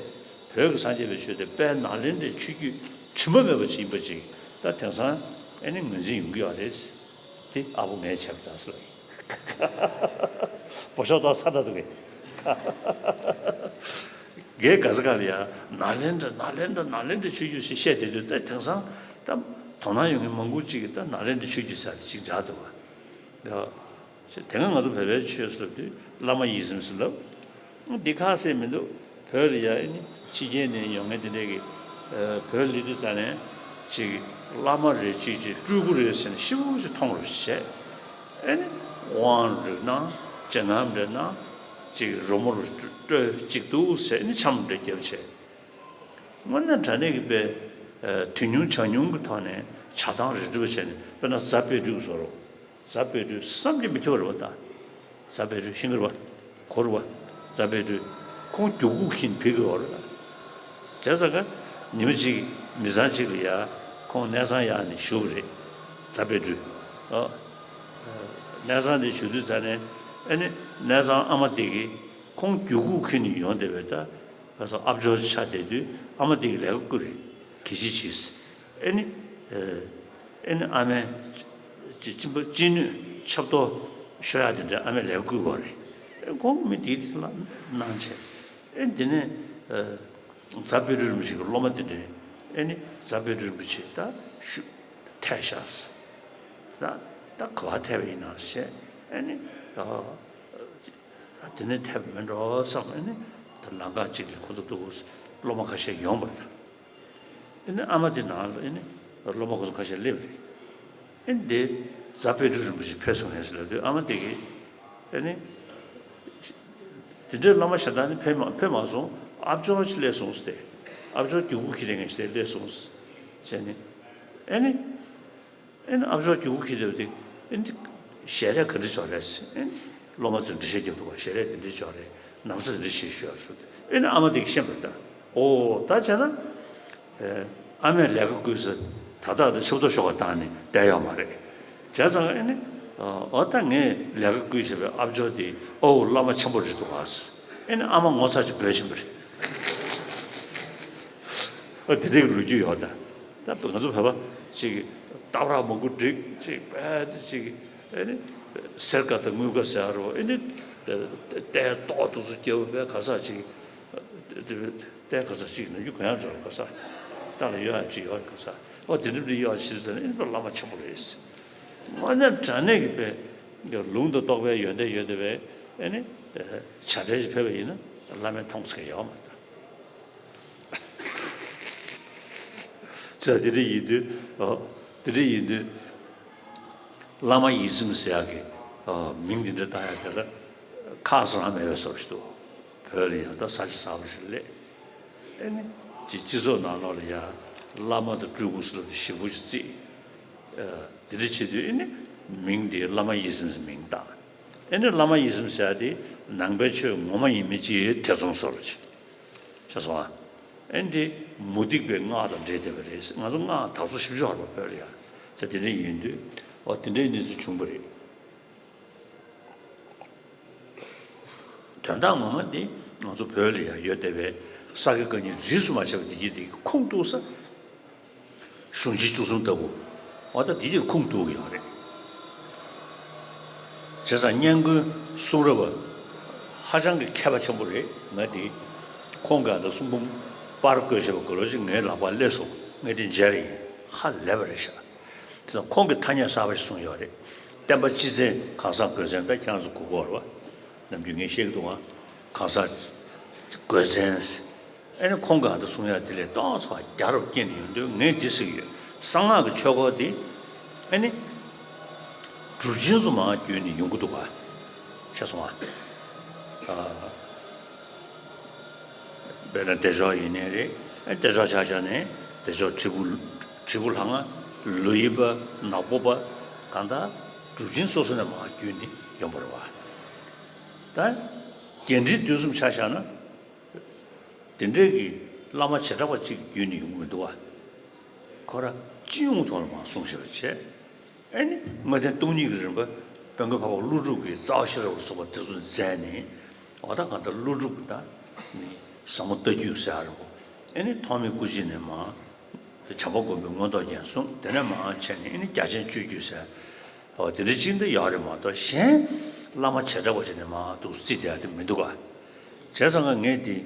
བོད་ཀྱི་སངས་རྒྱས་པའི་ཆོས་དེ་དཔལ་ནཱ་ལེནྡྲའི་ཆོས་བརྒྱུད་དྲི་མ་མེད་པ་ཅིག་ཡིན་པ་ཅིག་ད་དེང་སང་ཨེ་ནི་ངོས་འཛིན་ཡོང་གི་ཡོད་རེད། དེ་ཨ་ཕོ་ངས་བྱས་པ་ད་ཟེར་ལ། འབོ་ཤག་ཏོག་ཙམ་ད་འདུག་གས། ངས་ག་ས་ག་ལ་ཡ་ནཱ་ལེནྡྲ་ནཱ་ལེནྡྲ་ནཱ་ལེནྡྲའི་ཆོས་བརྒྱུད་ཞེས་བཤད་བསྡད་དུས། ད་དེང་སང་ད་དོ་སྣང་ཡོང་མཁན་མང་པོ་ཅིག་གིས་ད་ནཱ་ལེནྡྲའི་ཆོས་བརྒྱུད་ཟེར་ཡག་དེ་ཅིག་འཇགས་འདུག་ག། ད་དེ་སྔ་ང་ཚོ་བོད་པའི་ཆོས་ཟེར་དུས་བླ་མ་ཡིད་བཞིན་ཟེར་ལབ། འདི་ཁ་གསལ་མི་འདུག། བོད་ལ་ཡ་ཨེ་ནི་ཕྱི་རྒྱལ་ནས་ཡོང་མཁན་དེ་འདྲས་ཀྱིས། ཨ། བོད་སླེབས་དུས་ཙ་ནས་ཅིག་བླ་མ་རེད། ཅིག་ཅིག་སྤྲུལ་སྐུ་རེད་ཟེར་ནས་ཤི་བོ་ཅིག་མཐོང་རུ་བྱས། ཨེ་ནི་དབང་རེད་ན་སྤྱན་སྔ་རེད་ན་ཅིག་རོལ་མོ་རུ་སྤྲོད་ཅིག་འདུག་ཟེར་ནས་འཆམ་འདྲ་བརྒྱབ་བྱས། དངོས་གནས་དྲང་གནས་ཀྱི་དཔེ། ཨ། དུས་མྱོང་བྱ་མྱོང་གི་ཐོག་ནས་ཆགས་སྡང་རིགས་རུས་པ་བྱས་ནས། དཔེར་ན་རྫ་དཔལ་སྤྲུལ་གྱི་བཟོ་འདྲ། རྫ་དཔལ་སྤྲུལ་བསམ་གྱིས་མི་ཁྱབ་པ་རེད་པ་ད། རྫ་དཔལ་སྤྲུལ་ཤེས་ཀྱི་རེད་པ། གོ་རེད་པ། རྫ་དཔལ་སྤྲུལ། ཁོང་རྒྱུག་ཁུག་ཁྱེར་ནས་ཕེབས་ཀྱི་ཡོད་རེད་པ། བྱས་ཙང་ཀ་ཉི་མ་གཅིག་མི་ཚང་གཅིག་ལ་ཡ་ཁོང་གནས་ཚང་གཡར་ནས་བཞུགས་པ་རེད། རྫ་དཔལ་སྤྲུལ། ཨོ། གནས་ཚང་དེ་བཞུགས་དུས་ཙ་ནས། ཨེ་ནི་གནས་ཚང་ཨ་མ་དེ་གིས་ཁོང་རྒྱུག་ཁུག་ཁྱེར་ནས་ཡོང་བསྡད་པའི། ད་ཁ་སང་ཨ་ཅོ་ཆགས་བསྡད་དུས་ཨ་མ་དེ་གིས་ལས་ཀ་བསྐུར་རེད། གད་ཕྱིས་བྱས། ཨེ་ནི། ཨེ་ནི་ཨ་མས་ཅི་ཅི་ཅི་ཅི་ནུས་ཆབ་ཏོ་ཤོར་ཡག་དེ་འདྲ་ཨ་མས་ལས་བསྐུལ་བ་རེད། ཨེ། ཁོང་མི་དེའི་དེ་ལ་གནང་བྱས། ཨེ། དེ་ནས། ཨ། རྫ་དཔལ་སྤྲུལ་རིན་པོ་ཆེ་གི་སློབ་མ་དེ་འདྲས། ཨེ་ནི་རྫ་དཔལ་སྤྲུལ་རིན་པོ་ཆེ་ད་ཤུ་ཐལ་བཞག་ཟེར། ད་ད་ག་པར་ཐལ་བ་ཡིན་ན་ཟེར། ཨེ་ནི། ཨ། དེ་ནས་ཐལ་བ་མིན་འགྲོ་བསམ། ཨེ་ནི་ད་ལམ་ཁ་ཅིག་ལ་ཁོ་ཚོ་འདུག། སློབ་མ་ཁ་ཤས་ཡོང་བ་རེད། ཨེ་ནི་ཨ་མ་དེ་ནང་ལ་ཨེ་ནི་སློབ་མ་ཁོ་ཚོ་ཁ་ཤས་སླེབས་རེད། ཨེ་ནི་དེ་རྫ་དཔལ་སྤྲུལ་རིན་པོ་ཆེ་ཕེབས་སོང་ངས་ཟེར་ལབ་དུས་ཨ་མ་དེ་གིས། ཨེ་ནི་དེ་འདྲའི་བླ་མ་ཞེ་དྲག་ནི་ཕེབས་མ་ཕེབས་མ་སོང་། ཨ་ཅོ་ཅིག་སླེབས་སོང་ཟེར་ཏེ། ཨ་ཅོ་རྒྱུག་ཁུག་ཁྱེར་ཏེ་ངས་ཟེར་སླེབས་སོང་ཟེར་ནས། ཨེ་ནི། ཨེ་ནི་ཨ་ཅོ་རྒྱུག་ཁུག་ཁྱེར་ཏེ་ཡོད་དེ། ཨེ་ནི་ཞལ་རས་ག་འདྲ་འབྱོར་རེད་ཟེར། ཨེ་ནི་སློབ་མ་ཚོས་འགྲེལ་བཤད་རྒྱབ་འདུག་ག། ཞལ་རས་དེ་འདྲ་འབྱོར་རེད། ན་བཟའ་དེ་འདྲ་བྱས་ཤོག་ཟེར་ཏེ། ཨེ་ནི་ཨ་མ་དེ་གིས་ཤེས་པ་རེད་ད། ཨོ། ད་བྱས་ན། ཨེ། ཨ་མས་ལས་ཀ་བསྐུལ་ཟེར། ད་ལྟ་དེ་ཆབ་ཏོ་ཤོར་བ་བཏང་ནས་བསྡད་ཡོད་མ་རེད། བྱས་ཙང་ཨེ་ནི། ཨོ། ད་ངས་ལས་ཀ་བསྐུལ་བྱས་པའི་ཨ་ཅོ་དེ། ཨོ། བླ་མ་ཆེན་པོ་རེད་འདུག་ག་ཟེར། ཨེ་ནི་ཨ་མ་ངོ་ཚ་ཅིག་འབོད་ཕྱིན་པ་རེད། ཨ། དེ་འདྲའི་ལོ་རྒྱུས་ཡོད་ད། ད་ང་ཚོ་བོད་པ་ཅིག་གིས་ལྟ་བ་མང་པོ་བསྒྲིགས། ཅིག་དཔེ་དེ་ཅིག་གིས། ཨེ་ནི་གསེར་ཀ་དང་དངུལ་ཀ་ཟེར་རོ། ཨེ་ནི་རྟའི་ཏོག་དེ་ཚོ་རྒྱབ་པའི་ག་ས་ཅིག་གིས། ལྟའི་ག་ས་གཅིག་ནམ་རྒྱུན་གོ་ཡང་འགྲོ་ག་ས། ལྟ་ལ་ཡོད་ཡ་གཅིག་ཡོད་ག་ས། ཨོ་དེ་འདྲ་འདི་ཡོད་ཕྱིར་ཟེར་ན་ཨེ་ནི་བླ་མ་ཆེན་པོ་རེད། དངོས་གནས་དྲང་གནས་ཀྱི་དཔེ་ལུང་དང་རྟོགས་པའི་ཡོན་ཏན་ཡོད་བསྡད་པའི་ཨེ་ནི་བྱ་བྲལ་ཞིག་ཕེབས་པ་ཡིན་ན་བླ་མས་མཐོང་ས་ཡོད་མ་རེད། ཅི་ལྟར་དེ་འདྲ་ཡིན་དུས། ཨོ་དེ་འདྲ་ཡིན་དུས། བླ་མ་ཡིད་བཞིན་ཟེར་ཡག་གི་ཨོ་མིང་དེ་འདྲ་བཏགས་ཡག་དེ་ལ་ཁག་སང་མེད་པའི་བཟོ་ཞིག་འདུག་བོད་ལ་ཡང་ད་ས་ཆ་གསར་པ་ཞིག་སླེབས། ཨེ་ནི་ཅིག་སྤྱི་ཚོགས་ནང་ལོགས་ལ་ཡང་བླ་མ་དང་སྤྲུལ་སྐུ་ཟེར་ལབ་དེ་ཞེ་པོ་ཞིག་བརྩིས། ཨ་དེ་འདྲ་བྱེད་དུས་ཨེ་ནི་མིང་དེ་བླ་མ་ཡིད་བཞིན་ཟེར་མིང་བཏགས། ཨེ་ནི་བླ་མ་ཡིད་བཞིན་ཟེར་ཡག་དེ་ནང་པའི་ཆོས་ངོ་མ་ཡིན་མིན་ཅིག་ཐེ་ཚོམ་ཟ་འདྲ་ཅིག་ཤེས་སོང་ཨ། ཨེ་འདི་མུ་སྟེགས་པའི་སྔགས་དང་འདྲེས་བསྡད་པ་རེད། ང་ཚོ་སྔགས་དར་སོ་ཞེ་པོ་ཅིག་ཡོད་རེད་པ་བོད་ལ་ཡ། ཟེར་དེ་འདྲ་ཡིན་དུས་ཨོ་དེ་འདྲའི་གནས་ཚུལ་བྱུང་བ་རེད། དོན་དག་ངོ་མ་འདི་ང་ཚོ་བོད་ལ་ཡ་ཡོད་བསྡད་པའི་ས་དགེ་བཀའ་རྙིང་རིས་སུ་མ་ཆད་པ་འདི་གྱིས་འདི་ཁུངས་གཏུགས་ས། གཞུང་ཆེན་བཅུ་གསུམ་ལྟ་བུ། འོ་ད་དེ་གྱིས་ཁུངས་གཏུགས་ཀྱི་ཡོད་རེད། བྱས་ཙང་སྙན་ཁུང་གསུང་རབ་པ་ཧ་ཅང་གི་མཁས་པ་ཆེན་པོ་རེད། ང་དེ་ཁོང་གི་ཨ་ད་གསུང་འབུམ་པར་བརྐོས་བཞག་པ་ག་ལོ་ཅིག་ངའི་ལག་པར་སླེབས་སོང་། ངས་དེ་མཇལ་རེད་ཡིན། ཧ་ལས་པ་རེད་ཤག་དེ་ཙང་ཁོང་གིས་ཐ་སྙད་གསར་པ་ཞིག་གསུངས་ཡོད་རེད། བསྟན་པ་སྤྱི་མཚན་གང་ཟག་སྒོས་མཚན། ད་ཁྱེད་རང་ཚོ་གོ་གི་ཡོད་རེད་པ། ནམ་རྒྱུན་ངས་བཤད་ཀྱི་འདུག་ག་གང་ཟག་སྒོས་མཚན། ཨེ་ནི་ཁོང་གིས་ཨ་ད་གསུང་ཡག་དེ་ལས་ཏོག་ཙམ་རྒྱ་རུ་བསྐྱེད་ནས་ཡོང་དུས་ངས་འདི་ཟེར་གྱི་ཡོད། གསང་སྔགས་ཀྱི་ཆོས་སྐོར་འདི་ཨེ་ནི་སྒྲུབ་ཆེན་ཚོ་མར་བརྒྱུད་ནས་ཡོང་གི་འདུག་ག་ཤེས་སོང་ཨ། དཔེར་ན་བདེ་མཆོག་ཡིན་ནའི་རེད། ཨེ་བདེ་མཆོག་ཆ་བཞག་ནས་བདེ་མཆོག་དྲིལ་བུ། དྲིལ་བུ་ལྷ་སྔགས། ལོ་དབྱིབས་པ། ནག་པོ་པ། གང་ལྟར་སྒྲུབ་ཆེན་སོ་སོ་ནས་མར་བརྒྱུད་ནས་ཡོང་བ་རེད་པ། ད་རྒྱས་འབྲིང་བསྡུས་གསུམ་ཆ་བཞག་ན། དེ་འདྲའི་གི་བླ་མ་བྱེ་བྲག་པ་གཅིག་གི་བརྒྱུད་ནས་ཡོང་གི་མི་འདུག་བ། ཁོ་རང་སྤྱི་ཡོངས་ཐོག་ལ་མར་གསུངས་བཞག་པ་བྱས། ཨེ་ནི་དངོས་བསྟན་སྟོང་ཉིད་ཀྱི་རིམ་པ་དཔལ་མགོན་འཕགས་པ་ཀླུ་སྒྲུབ་ཀྱི་རྩ་བ་ཤེས་རབ་ལ་སོགས་པ་དེ་ཚོ་མཛད་ནས། འོ་ད་གང་ལྟར་ཀླུ་སྒྲུབ་ཀྱི་ད་ནི་ཟབ་མོ་ལྟ་བརྒྱུད་ཟེར་ཡག་རེད་པ། ཨེ་ནི་ཐོགས་མེད་སྐུ་མཆེད་ནས་མར་བྱམས་པ་མགོན་པོའི་མངོན་རྟོགས་རྒྱན་གསུངས། དེ་ནས་མར་བྱས་ནས་ཨེ་ནི་རྒྱ་ཆེན་སྤྱོད་བརྒྱུད་ཟེར། འོ་དེ་འདྲ་གཅིག་འདི་ཡོད་རེད་མ་གཏོགས་གཞན་བླ་མ་བྱེ་བྲག་པ་ཞིག་ནས་མར་འདུག་རྩིས་བསྡད་ཡག་དེ་མི་འདུག་ག་བྱས་ཙང་ང་ངས་དེ་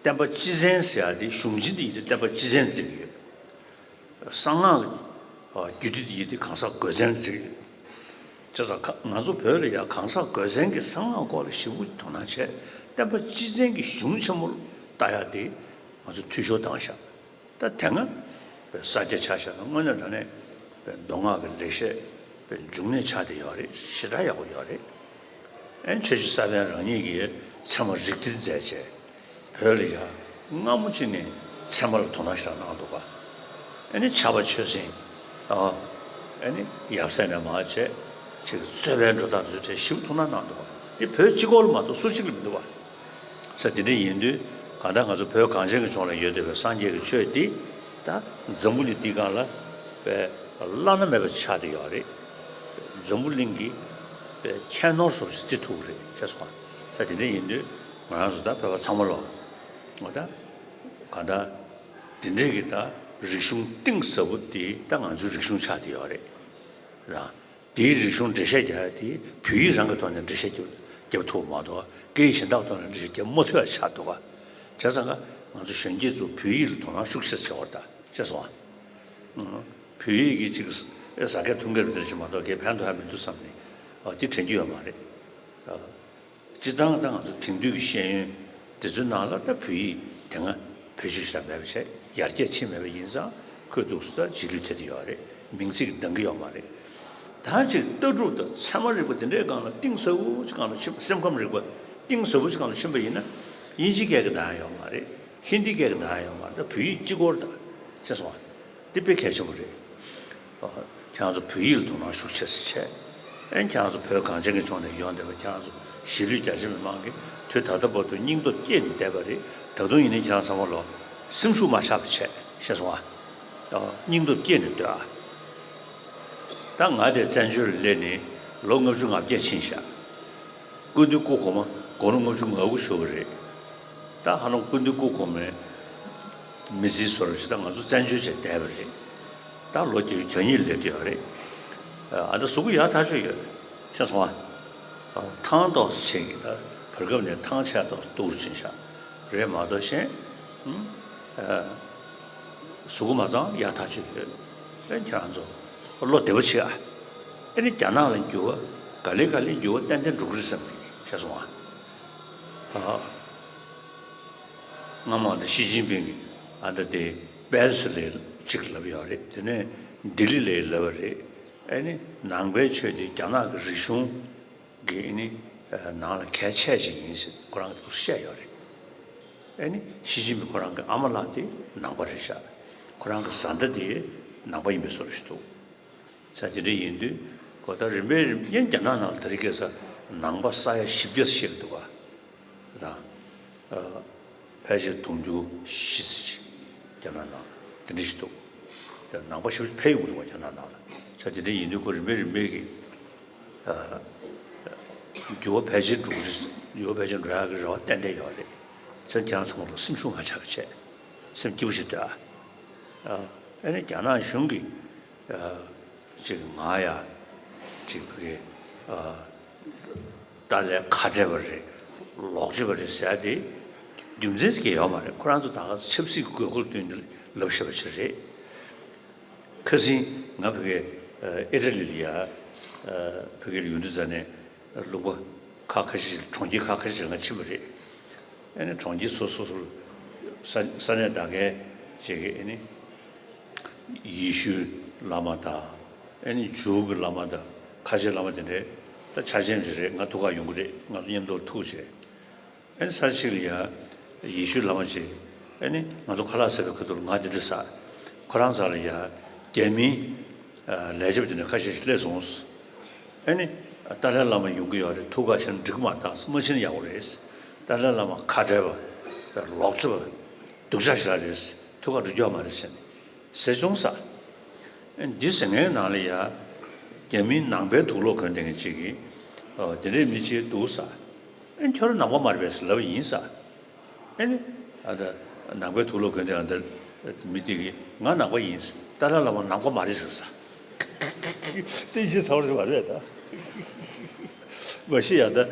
བསྟན་པ་སྤྱི་མཚན་ཟེར་ཡག་དེ་གཞུང་ཆེན་དེ་ཡིན་དུས་བསྟན་པ་སྤྱི་མཚན་བརྩི་གི་ཡོད། གསང་སྔགས་རྒྱུད་སྡེ་དེ་ཡིན་དུས་གང་ཟག་སྒོས་མཚན་བརྩི་གི་ཡོད། བྱས་ཙང་ང་ཚོ་བོད་ལ་ཡ་གང་ཟག་སྒོས་མཚན་གྱི་གསང་སྔགས་སྐོར་ལ་ཞེ་པོ་དོ་སྣང་བྱས། བསྟན་པ་སྤྱི་མཚན་གྱི་གཞུང་ཆེན་མོ་ལ་ལྟ་ཡག་དེ་ང་ཚོ་འཐུས་ཤོར་བཏང་ཤག་ད་དེ་སྔ་པའི་ས་སྐྱ་ཆ་བཞག་ན་དངོས་གནས་དྲང་གནས་པའི་མདོ་སྔགས་ཀྱི་ལེགས་བཤད་པའི་འབྱུང་གནས་ཆགས་བསྡད་ཡོད་རེད། ཞེ་དྲག་ཡག་པོ་ཡོད་རེད། ཨེ་ཆོས་རྗེ་ས་པཎ་རང་ཉིད་ཀྱིས་ཚད་མ་རིགས་མཐུན་མཛད་བྱས། བོད་ལ་ཡ་སྔ་མོ་ཅིག་ནས་ཚད་མ་ལ་དོ་སྣང་ཞེ་དྲག་གནང་འདུག་ག་ཨེ་ནི་ཕྱྭ་པ་ཆོས་སེང་། ཨ་ཨེ་ནི་ཡབ་སྲས་ནས་མར་བྱས། ཅིག་རྩོད་པའི་འགྲོ་སྟངས་དེ་ཚོ་ཞེ་པོ་ཐུགས་སྣང་གནང་འདུག་ག་དེ་བོད་སྤྱི་ཁོག་ལ་མ་གཏོགས་སུ་གཅིག་ལ་མི་འདུག་ག་ས་དེ་འདྲ་ཡིན་དུས་གང་ལྟར་ང་ཚོ་བོད་གངས་ཅན་གྱི་ལྗོངས་ལ་ཡོད་བསྡད་པའི་སངས་རྒྱས་ཀྱི་ཆོས་འདི་ད་འཛམ་བུ་གླིང་འདིའི་སྒང་ལ་དཔེ་བླ་ན་མེད་པ་ཆགས་བསྡད་ཡོད་རེད། འཛམ་བུ་གླིང་གི་དཔེ་ཁྱད་ནོར་སོགས་ཤིག་བརྩི་ཐུབ་ཀྱི་རེད་ཤེས་སོང་ང་། ས་དེ་འདྲ་ཡིན་དུས་ང་རང་ཚོ་ད་བོད་པ་ཚང་མ་ལོ་ང་ད་གང་ལྟར་དེ་འདྲའི་གི་ད་རིག་གཞུང་གཏིང་ཟབ་པོ་འདི་ད་ང་ཚོའི་རིག་གཞུང་ཆགས་བསྡད་ཡོད་རེད་ར། དེའི་རིག་གཞུང་འགྲེལ་བཤད་རྒྱག་ཡ་དེ་བོད་ཡིག་རང་གི་ཐོག་ནས་འགྲེལ་བཤད་རྒྱབ་རྒྱབ་ཐུབ་པ་མ་གཏོགས་སྐད་ཡིག་གཞན་དག་ཐོག་ནས་འགྲེལ་བཤད་རྒྱབ་མ་ཐུབ་ཡ་ཆགས་འདུག་ག་བྱས་ཙང་ཀ་ང་ཚོ་གཞོན་སྐྱེས་ཚོ་བོད་ཡིག་ལ་དོ་སྣང་ཤུགས་ཆེ་ཙམ་བྱེད་དགོས་རེད་ད་ཤེས་སོང་ཨ། བོད་ཡིག་གི་ཅིག་ཟ་སྐད་འཐུང་སྐད་རུ་འདིར་ཅིག་མ་གཏོགས་སྐད་ཕན་ཐོགས་ཡ་མི་འདུག་བསམ་ནས་ཨ་དེ་དྲན་རྒྱུ་ཡོད་མ་རེད། སྤྱིར་བཏང་ད་ང་ཚོ་དེང་དུས་ཀྱི་ཤེས་ཡོན་དེ་ཚོའི་ནང་ལ་ད་བོད་ཡིག་དེ་སྔ་བེད་སྤྱོད་ཞེ་དྲག་མེད་པ་བྱས་ཡར་རྒྱས་ཕྱིན་མེད་པ་ཡིན་ཙང་ཁོས་འདུག་སེ་ད་རྗེས་ལུས་ཐེབས་ཀྱི་ཡོད་རེད། མིང་ཚིག་འདང་གི་ཡོད་མ་རེད། ད་ཅིག་ལྟ་གྲུབ་དང་ཚད་མ་རིག་པ་དེ་འདྲའི་སྒང་ལ་གཏིང་ཟབ་པོ་ཅིག་སྒང་ལ་ཕྱིན། སེམས་ཁམས་རིག་པ་གཏིང་ཟབ་པོ་ཅིག་སྒང་ལ་ཕྱིན་པ་ཡིན་ན་དབྱིན་ཇིའི་སྐད་ཀྱི་འདང་ཡ་ཡོད་མ་རེད། ཧིན་དིའི་སྐད་ཀྱི་འདང་ཡ་ཡོད་མ་རེད། ད་བོད་ཡིག་གཅིག་པོ་རེད་ད། ཤེས་སོང་ཨ། འདི་དཔེ་གལ་ཆེན་པོ་རེད། ཨ། ཁྱེད་རང་ཚོ་བོད་ཡིག་ལ་དོ་སྣང་ཤུགས་ཆེ་ཙམ་བྱས། ཨེ་ཁྱེད་རང་ཚོ་བོད་གངས་ཅན་གྱི་ལྗོངས་ནས་ཡོང་བསྡད་པ་ཁྱེད་རང་ཚོ་གཞིས་ལུས་རྒྱ་ཆེ་མི་མང་གིས་དུས་ད་ལྟ་བར་དུ་སྙིང་སྟོབས་བསྐྱེད་ནས་བསྡད་པ་རེད། ད་དུང་ཡིན་ནའི་ཁྱེད་རང་ཚང་མ་ལོ་སེམས་ཤུགས་མ་ཆག་པ་བྱས། ཤེས་སོང་ཨ། ཨ། སྙིང་སྟོབས་བསྐྱེད་ནས་སྡོད་ཨ། ད་ང་དེ་བཙན་བྱོལ་ལ་སླེབས་ནས་ལོ་ལྔ་བཅུ་ང་བརྒྱད་ཕྱིན་ཤག་སྐུ་མདུན་སྐུ་གོང་མ་དགུང་ལོ་ལྔ་བཅུ་ང་དགུ་བཞུགས་པ་རེད། ད་ཧ་ལམ་སྐུ་མདུན་སྐུ་གོང་མའི་མི་ཚེའི་བཟོ་འདྲ་ཞིག་ད་ང་ཚོ་བཙན་བྱོལ་བྱས་བསྡད་པ་རེད། ད་ལོ་བརྒྱད་ཅུ་གྱ་གཉིས་སླེབས་བསྡད་ཡོད་རེད། ཨ་ད་གཟུགས་པོ་ཡག་ཐག་ཆོད་ཡོད། ཤེས་སོང་ཨ། ཐང་ཏོག་ཙམ་ཆད་ཀྱི་ད་བར་སྐབས་ནས་ཐང་ཆད་ཏོག་ཙམ་སྡུག་རུ་ཕྱིན་ཤག་རེད་མ་གཏོགས་གཞན། གཟུགས་པོ་མ་ཚང་ཡག་ཐག་ཆོད་ཡོད། ཨེ་ཁྱེད་རང་ཚོ་བློ་བདེ་པོ་བྱེད་ཨ། ཨེ་ནི་རྒྱ་ནག་ལ་འགྱུར་བ་ག་ལེ་ག་ལེ་འགྱུར་བ་ཏན་ཏན་འགྲོ་གི་རེད་བསམ་གི་ཤེས་སོང་ཨ། ཨ། སྔ་མོ་ཨ་ད་ཞི་ཅིན་ཕིང་གིས་ཨ་ད་དེ་པེ་རི་སི་ལ་གཅིག་ལབ་ཡོད་རེད། དེ་ནས་ལྡི་ལི་ལ་ལབ་པ་རེད། ཨེ་ནི་ནང་པའི་ཆོས་དེ་རྒྱ་ནག་གི་རིག་གཞུང་གི་ཨེ་ནི་ནང་ལ་གལ་ཆེ་ཞིག་ཡིན་ཟེར་ཁོ་རང་གིས་བཤད་ཡོད་རེད། ཨེ་ནི་ཞི་ཅིན་ཕིང་ཁོ་རང་གི་ཨ་མ་ལགས་དེ་ནང་པ་རེད་ཤག་ཁོ་རང་གི་བཟའ་ཟླ་དེ་ནང་པ་ཡིན་པའི་བཟོ་འདྲ་ཞིག་འདུག་ས་དེ་འདྲ་ཡིན་དུས་གོ་ད་རིམ་པས་རིམ་ཡན་རྒྱ་ནག་ནང་ལ་དེ་རིང་ཁ་སང་ནང་པ་ས་ཡ་བཞི་བརྒྱ་ཞིག་འདུག་ག་ད་ཨ་ཕལ་ཆེར་དུང་ཕྱུར་བཞི་ཙམ་ཞིག་རྒྱ་ནག་ནང་དེ་འདྲ་ཞིག་འདུག་ད་ནང་པ་ཞེ་པོ་ཅིག་འཕེལ་ཡོང་གི་འདུག་ག་རྒྱ་ནག་ནང་ལ། ས་དེ་འདྲ་ཡིན་དུས་ཁོ་རིམ་པས་རིམ་པས་ཀྱི་ཨ་འགྱུར་བ་ཕལ་ཆེར་འགྲོ་གི་རེད། འགྱུར་བ་ཕལ་ཆེར་འགྲོ་ཡག་གི་རེ་བ་ཏན་ཏན་ཡོད་རེད། ས་ཁྱེད་རང་ཚང་མ་ལ་སེམས་ཤུགས་མ་ཆག་པ་བྱས། སེམས་སྐྱིད་པོ་ཞིག་སྡོད་ཨ། ཨ་ཨེ་ནི་རྒྱ་ནག་གཞུང་གིས་ཨ་ཅིག་ང་ཡ་ཅིག་བོད་ཀྱི་ཨ་ཏཱ་ལའི་ཁ་བྲལ་བ་རེད། ལོག་སྤྱོད་པ་རེད་ཟེར་ཡ་དེ་རྒྱུ་མཚན་ཞིག་ཡོད་མ་རེད། ཁོ་རང་ཚོ་ད་ག་ཆབ་སྲིད་དགོས་མཁོར་བསྟུན་ནས་ལབ་བཞག་པ་ཞིག་རེད། ཁ་སང་ང་བོད་ཀྱི་ཨ་ཨི་ཊ་ལི་ལ་ཡ་ཨ་བོད་ཀྱི་ཡུལ་དུ་ཛ་ནས་ལུང་པ་ཁག་ཁ་ཤས་གྲོང་ཁྱེར་ཁག་ཁ་ཤས་ལ་ང་ཕྱིན་པ་རེད། ཨ་ནི་གྲོང་ཁྱེར་སོ་སོ་སོ་ས་ས་གནས་ད་གའི་ཅིག་གི་ཨ་ནི་ཡེ་ཤུའི་བླ་མ་དང་ཨ་ནི་ཇུའུ་གི་བླ་མ་དང་ཁ་ཆེའི་བླ་མ་དེ་འདྲའི་ད་ཆ་ཆེན་ཞིག་རེད། ང་ཐུག་ག་ཡོང་གི་རེད། ང་ཚོ་མཉམ་དུ་ཐུག་བྱས། ཨ་ནི་ས་གཅིག་ལ་ཡ་ཡེ་ཤུའི་བླ་མ་ཅིག་ཨ་ནི་ང་ཚོ་ཁ་ལག་ཟ་བའི་ཁ་ཐུག་ལ་ང་དེ་འདྲ་ཟ། ཁོ་རང་ཚོ་ལ་ཡ་རྒྱ་མིའི་ལས་བྱེད་པ་དེ་འདྲ་ཁ་ཤས་ཤིག་སླེབས་སོང་། ཨ་ནི་ཏཱ་ལའི་བླ་མ་ཡོང་གི་ཡོད་རེད། ཐུག་ག་ཕྱིན་ན་འགྲིག་གི་མ་རེད། མ་ཕྱིན་ན་ཡག་པོ་རེད། ཏཱ་ལའི་བླ་མ་ཁ་བྲལ་བ་ལོག་སྤྱོད་པ་སྡུག་ཅག་ཞིག་རེད། ཐུག་ག་འགྲོ་རྒྱུ་མ་རེད་ཟེར་ནས་ཟེར་བྱུང་ས། འདི་ཟེར་མཁན་ནང་ལ་ཡ། རྒྱ་མིའི་ནང་པའི་དུག་སློག་གོན་བསྡད་མཁན་ཅིག་གིས། ཨོ་དེ་འདྲའི་མི་ཅིག་འདུག་ས། ཨེ་ཁྱོད་རང་ནང་པ་མ་རེད་པས་ལབ་ཡིན་ས། ཨེ་ནི། ཨ་ད། ནང་པའི་དུག་སློག་གོན་བསྡད་ཡ་འདི། མི་དེ་གིས་ང་ནང་པ་ཡིན། ཏཱ་ལའི་བླ་མ་ནང་པ་མ་རེད་ཟེར་ས། བསྟན་བཤིག་ཚར་བ་ཞིག་མ་རེད་ད། མ་གཞི་ཡ་ད།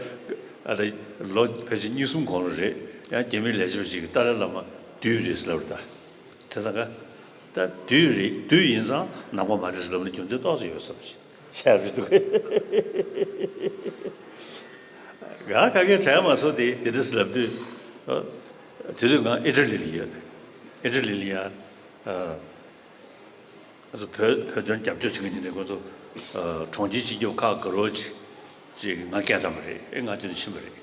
ཨ་ད། ལོ་ཕལ་ཆེར་གཉིས་གསུམ་གོང་ལ་རེད། ཡང་རྒྱ་མིའི་ལས་བྱེད་པ་ཅིག་གིས་ཏཱ་ལའི་བླ་མ་བདུད་རེད་ཟེར་ལབ་རེད་ད། བྱས་ཙང་ཀ། ད་བདུད་རེད། བདུད་ཡིན་ཙང་ནང་པ་མ་རེད་ཟེར་ལབ་ན་རྒྱུ་མཚན་ཏོག་ཙམ་ཡོད་བསམ་གྱི་ཤར་རེད་འདུག་གས། ང་ཁ་སྐད་དྲན་མ་སོང་སྟེ་དེ་འདྲ་ཟེར་ལབ་དུས། ཨ། དེ་དུས་ང་ཨི་ཊ་ལི་ལ་ཡོད། ཨི་ཊ་ལི་ལ་ཡ། ཨ། ང་ཚོ་བོད་བོད་དོན་རྒྱབ་སྐྱོར་བྱེད་མཁན་དེ་འདྲ་ཁོ་ཚོ། ཨ། གྲོང་ཁྱེར་སྤྱི་ཁྱབ་ཁག་དགའ་རོགས་ཅིག་ཅིག་ང་སྐད་བཏང་བ་རེད། ཨེ་ང་དེ་ནས་ཕྱིན་པ་རེད།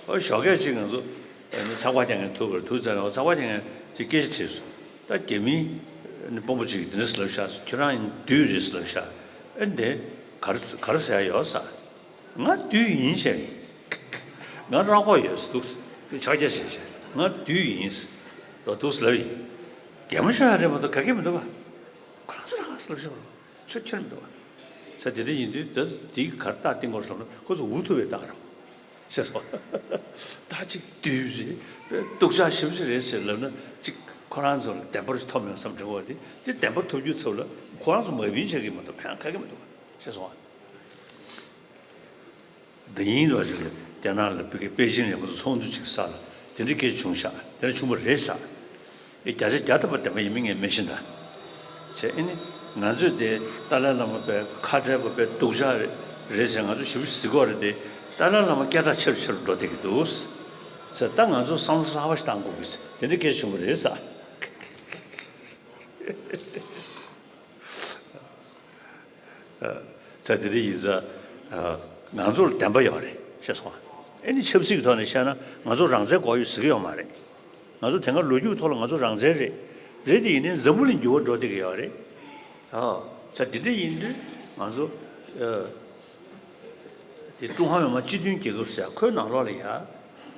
ཨོ་ཞོགས་ཀས་ཅིག་ང་ཚོ་ཨ་ནི་ཚགས་པར་རྒྱག་མཁན་ཐུག་པར་ཐུག་ཙང་ཨོ་ཚགས་པར་རྒྱག་མཁན་ཅིག་སྐད་ཆ་དྲིས་སོང་། ད་རྒྱ་མི་ཨ་ནི་དཔོན་པོ་ཅིག་གིས་འདི་འདྲ་ཟེར་ལབ་ཤག་ཁྱོད་རང་ཡིན་བདུད་རེད་ཟེར་ལབ་ཤག་ཨེ་འདི་ག་རེ་ག་རེ་ཟེར་ཡ་ཡོད་ས། ང་བདུད་ཡིན་ཟེར། ང་རང་ཁོག་ཡོད་ཟེར་འདུག་ཟེར་ཕྱག་རྒྱ་བྱས་བྱས་ང་བདུད་ཡིན་ཟེར་འདུག་ཟེར་ལབ་ཡིན། གད་མོ་ཤོར་ཡ་རེད་མ་གཏོགས་ག་གེ་མི་འདུག་ག་ཁོ་རང་ཚོ་རང་ཟེར་ལབ་ཤག་ཁྱོད་ཁྱོད་མི་འདུག་ག་ས་དེ་འདྲ་ཡིན་དུས་ད་འདི་གར་རྟགས་བསྟན་དགོས་བསམ་ན་ཁོ་ཚོ་འུ་ཐུག་པའི་རྟགས་རེད། ཟེར་སོང་། ད་ཅིག་བདུད་རེད། སྡུག་ཅག་ཞེ་པོ་ཅིག་རེད་ཟེར་ལབ་ན་ཅིག་ཁོ་རང་ཚོ་ལ་བདེན་པ་ཐོབ་མེད་བསམ་དྲན་གོ་དེ་དེ་བདེན་པ་ཐོབ་རྒྱུའི་ཚབ་ལ་ཁོ་རང་ཚོ་མ་བིན་བྱེད་ཀྱི་མ་གཏོགས་ཕན་ག་གེ་མི་འདུག་ཟེར་སོང་། འདི་ཡིན་རོགས་ཅིག་རྒྱ་ནག་ལ་བོད་ཀྱི་པེ་ཅིན་ལ་ཁོ་ཚོ་ཚོགས་འདུ་ཅིག་ས་ལ་དེ་འདྲ་སྐད་ཆ་བྱུང་ཤག་དེ་འདྲ་བྱུང་བ་རེད་ས། ཨེ་བརྒྱ་ཆ་བརྒྱ་ཐམ་པ་བདེན་པ་ཡིན་མིན་ངས་མི་ཤེས་ད། བྱས་ཨེ་ནི་ང་ཚོས་དེ་ཏཱ་ལའི་བླ་མ་དཔེ་ཁ་བྲལ་པ་དཔེ་སྡུག་ཅག་རེད་རེད་ཟེར་ང་ཚོ་ཞེ་པོ་ཅིག་གཟིགས་ཀྱི་ཡོད་རེད་དེ། ཏཱ་ལའི་བླ་མ་སྐད་གྲགས་ཆེ་རུ་ཆེ་རུ་འགྲོ་བསྡད་ཀྱི་འདུག་ཟེར། ད་ང་ཚོ་བསམ་བློ་གསར་པ་ཞིག་བཏང་དགོས་ཀྱི་ཟེར་དེ་འདྲའི་སྐད་ཆ་བྱུང་བ་རེད་ས། ཨ། ས་དེ་འདྲ་ཡིན་ཙང་། ཨ། ང་ཚོར་བདེན་པ་ཡོད་རེད་ཤེས་སོང་ཨ། ཨེ་ནི་ཆབ་སྲིད་ཀྱི་ཐོག་ནས་བཤད་ན་ང་ཚོ་རང་བཙན་དགོས་ཡོད་ཟེར་གྱི་ཡོད་མ་རེད། ང་ཚོ་དེ་སྔ་ལོ་རྒྱུས་ཐོག་ལ་ང་ཚོ་རང་བཙན་རེད། རེད་དེ་ཡིན་ནའི་འཛམ་བུ་གླིང་འགྱུར་བ་འགྲོ་བསྡད་ཀྱི་ཡོད་རེད། ཨ། ས་དེ་འདྲ་ཡིན་དུས་ང་ཚོ། ཨ། དེ་ཀྲུང་ཧྭ་མི་དམངས་སྤྱི་མཐུན་རྒྱལ་ཁབ་ཟེར་ཡ་ཁོའི་ནང་ལོགས་ལ་ཡ།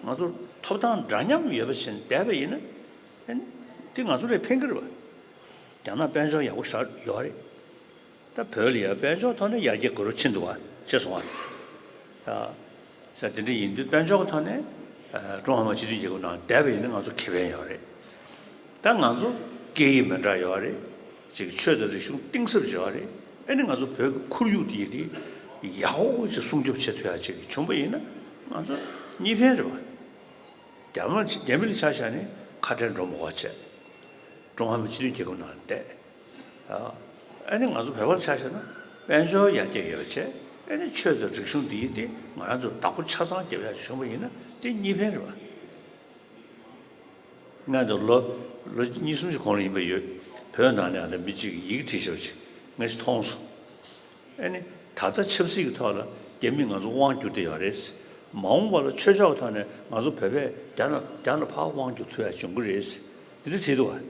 ང་ཚོ་ཐོབ་ཐང་འདྲ་མཉམ་ཡོད་པ་བྱས་ནས་བསྡད་པ་ཡིན་ན། ཨེ་ནི་དེ་ང་ཚོ་ལ་ཕན་གྱི་རེད་པ། རྒྱ་ནག་དཔལ་འབྱོར་ཡག་པོ་ཞེ་དྲག་ཡོད་རེད། ད་བོད་ལ་ཡང་དཔལ་འབྱོར་ཐོག་ནས་ཡར་རྒྱས་འགྲོ་རུ་ཕྱིན་འདུག་བ་ཅེས་གསུངས་པ་རེད། ས་དེ་འདྲ་ཡིན་དུས་དཔལ་འབྱོར་གྱི་ཐོག་ནས་ཀྲུང་ཧྭ་མི་དམངས་སྤྱི་མཐུན་རྒྱལ་ཁབ་ནང་བསྡད་པ་ཡིན་ན་ང་ཚོ་ཁེ་ཕན་ཡོད་རེད། ད་ང་ཚོ་སྐད་ཡིག་མི་འདྲ་ཡོད་རེད། ཅིག་ཆོས་དང་རིག་གཞུང་གཏིང་ཟབ་ཡོད་རེད། ཨེ་ནི་ང་ཚོ་བོད་ཀྱི་ཁོར་ཡུག་དེ་ཡིན་དུས་ཡག་པོ་ཅིག་སྲུང་སྐྱོབ་བྱེད་ཐུབ་ཡག་ཅིག་བྱུང་པ་ཡིན་ན་ང་ཚོ་གཉིས་ཕན་རེད་བ། རྒྱ་མི་རྒྱ་མི་ལ་ཆ་བཞག་ནས་ ཁ་བྲལ་འགྲོ་མ་དགོས་པ་བྱས། ཀྲུང་ཧྭ་མི་སྤྱི་མཐུན་རྒྱལ་ཁབ་ནང་བསྡད། ཨ་ནི་ང་ཚོ་བོད་པར་ཆ་བཞག་ན་དཔལ་འབྱོར་ཡར་རྒྱས་ཡོད་པ་བྱས། ཨ་ནི་ཆོས་དང་རིག་གཞུང་འདི་ཡིན་ཏེ་ང་རང་ཚོ་བདག་པོ་ཆ་ཚང་རྒྱབ་ཡག་བྱུང་བ་ཡིན་ན་དེ་གཉིས་ཕན་རེད་པ། ང་ཚོ་ལོ་ལོ་གཉིས་གསུམ་ཞིག་གོང་ལ་ཡིན་པ་ཡོད། བོད་ནང་ནས་ཨ་ནི་མི་གཅིག་གིས་ཡི་གེ་བྲིས་བཞག་པ་ཅིག་ངས་མཐོང་སོང་། ཨ་ནི་ད་ལྟ་ཆབ་སྲིད་ཀྱི་ཐོག་ལ་རྒྱ་མིས་ང་ཚོ་དབང་བསྒྱུར་བསྡད་ཡོད་རེད། མ་འོངས་པ་ལ་ཆོས་ཕྱོགས་ཀྱི་ཐོག་ནས་ང་ཚོ་བོད་པས་རྒྱ་ནག་རྒྱ་ནག་ཕར་དབང་བསྒྱུར་ཐུབ་ཡག་འབྱུང་གི་རེད། དེ་འདྲ་བྲིས་འདུག་བ།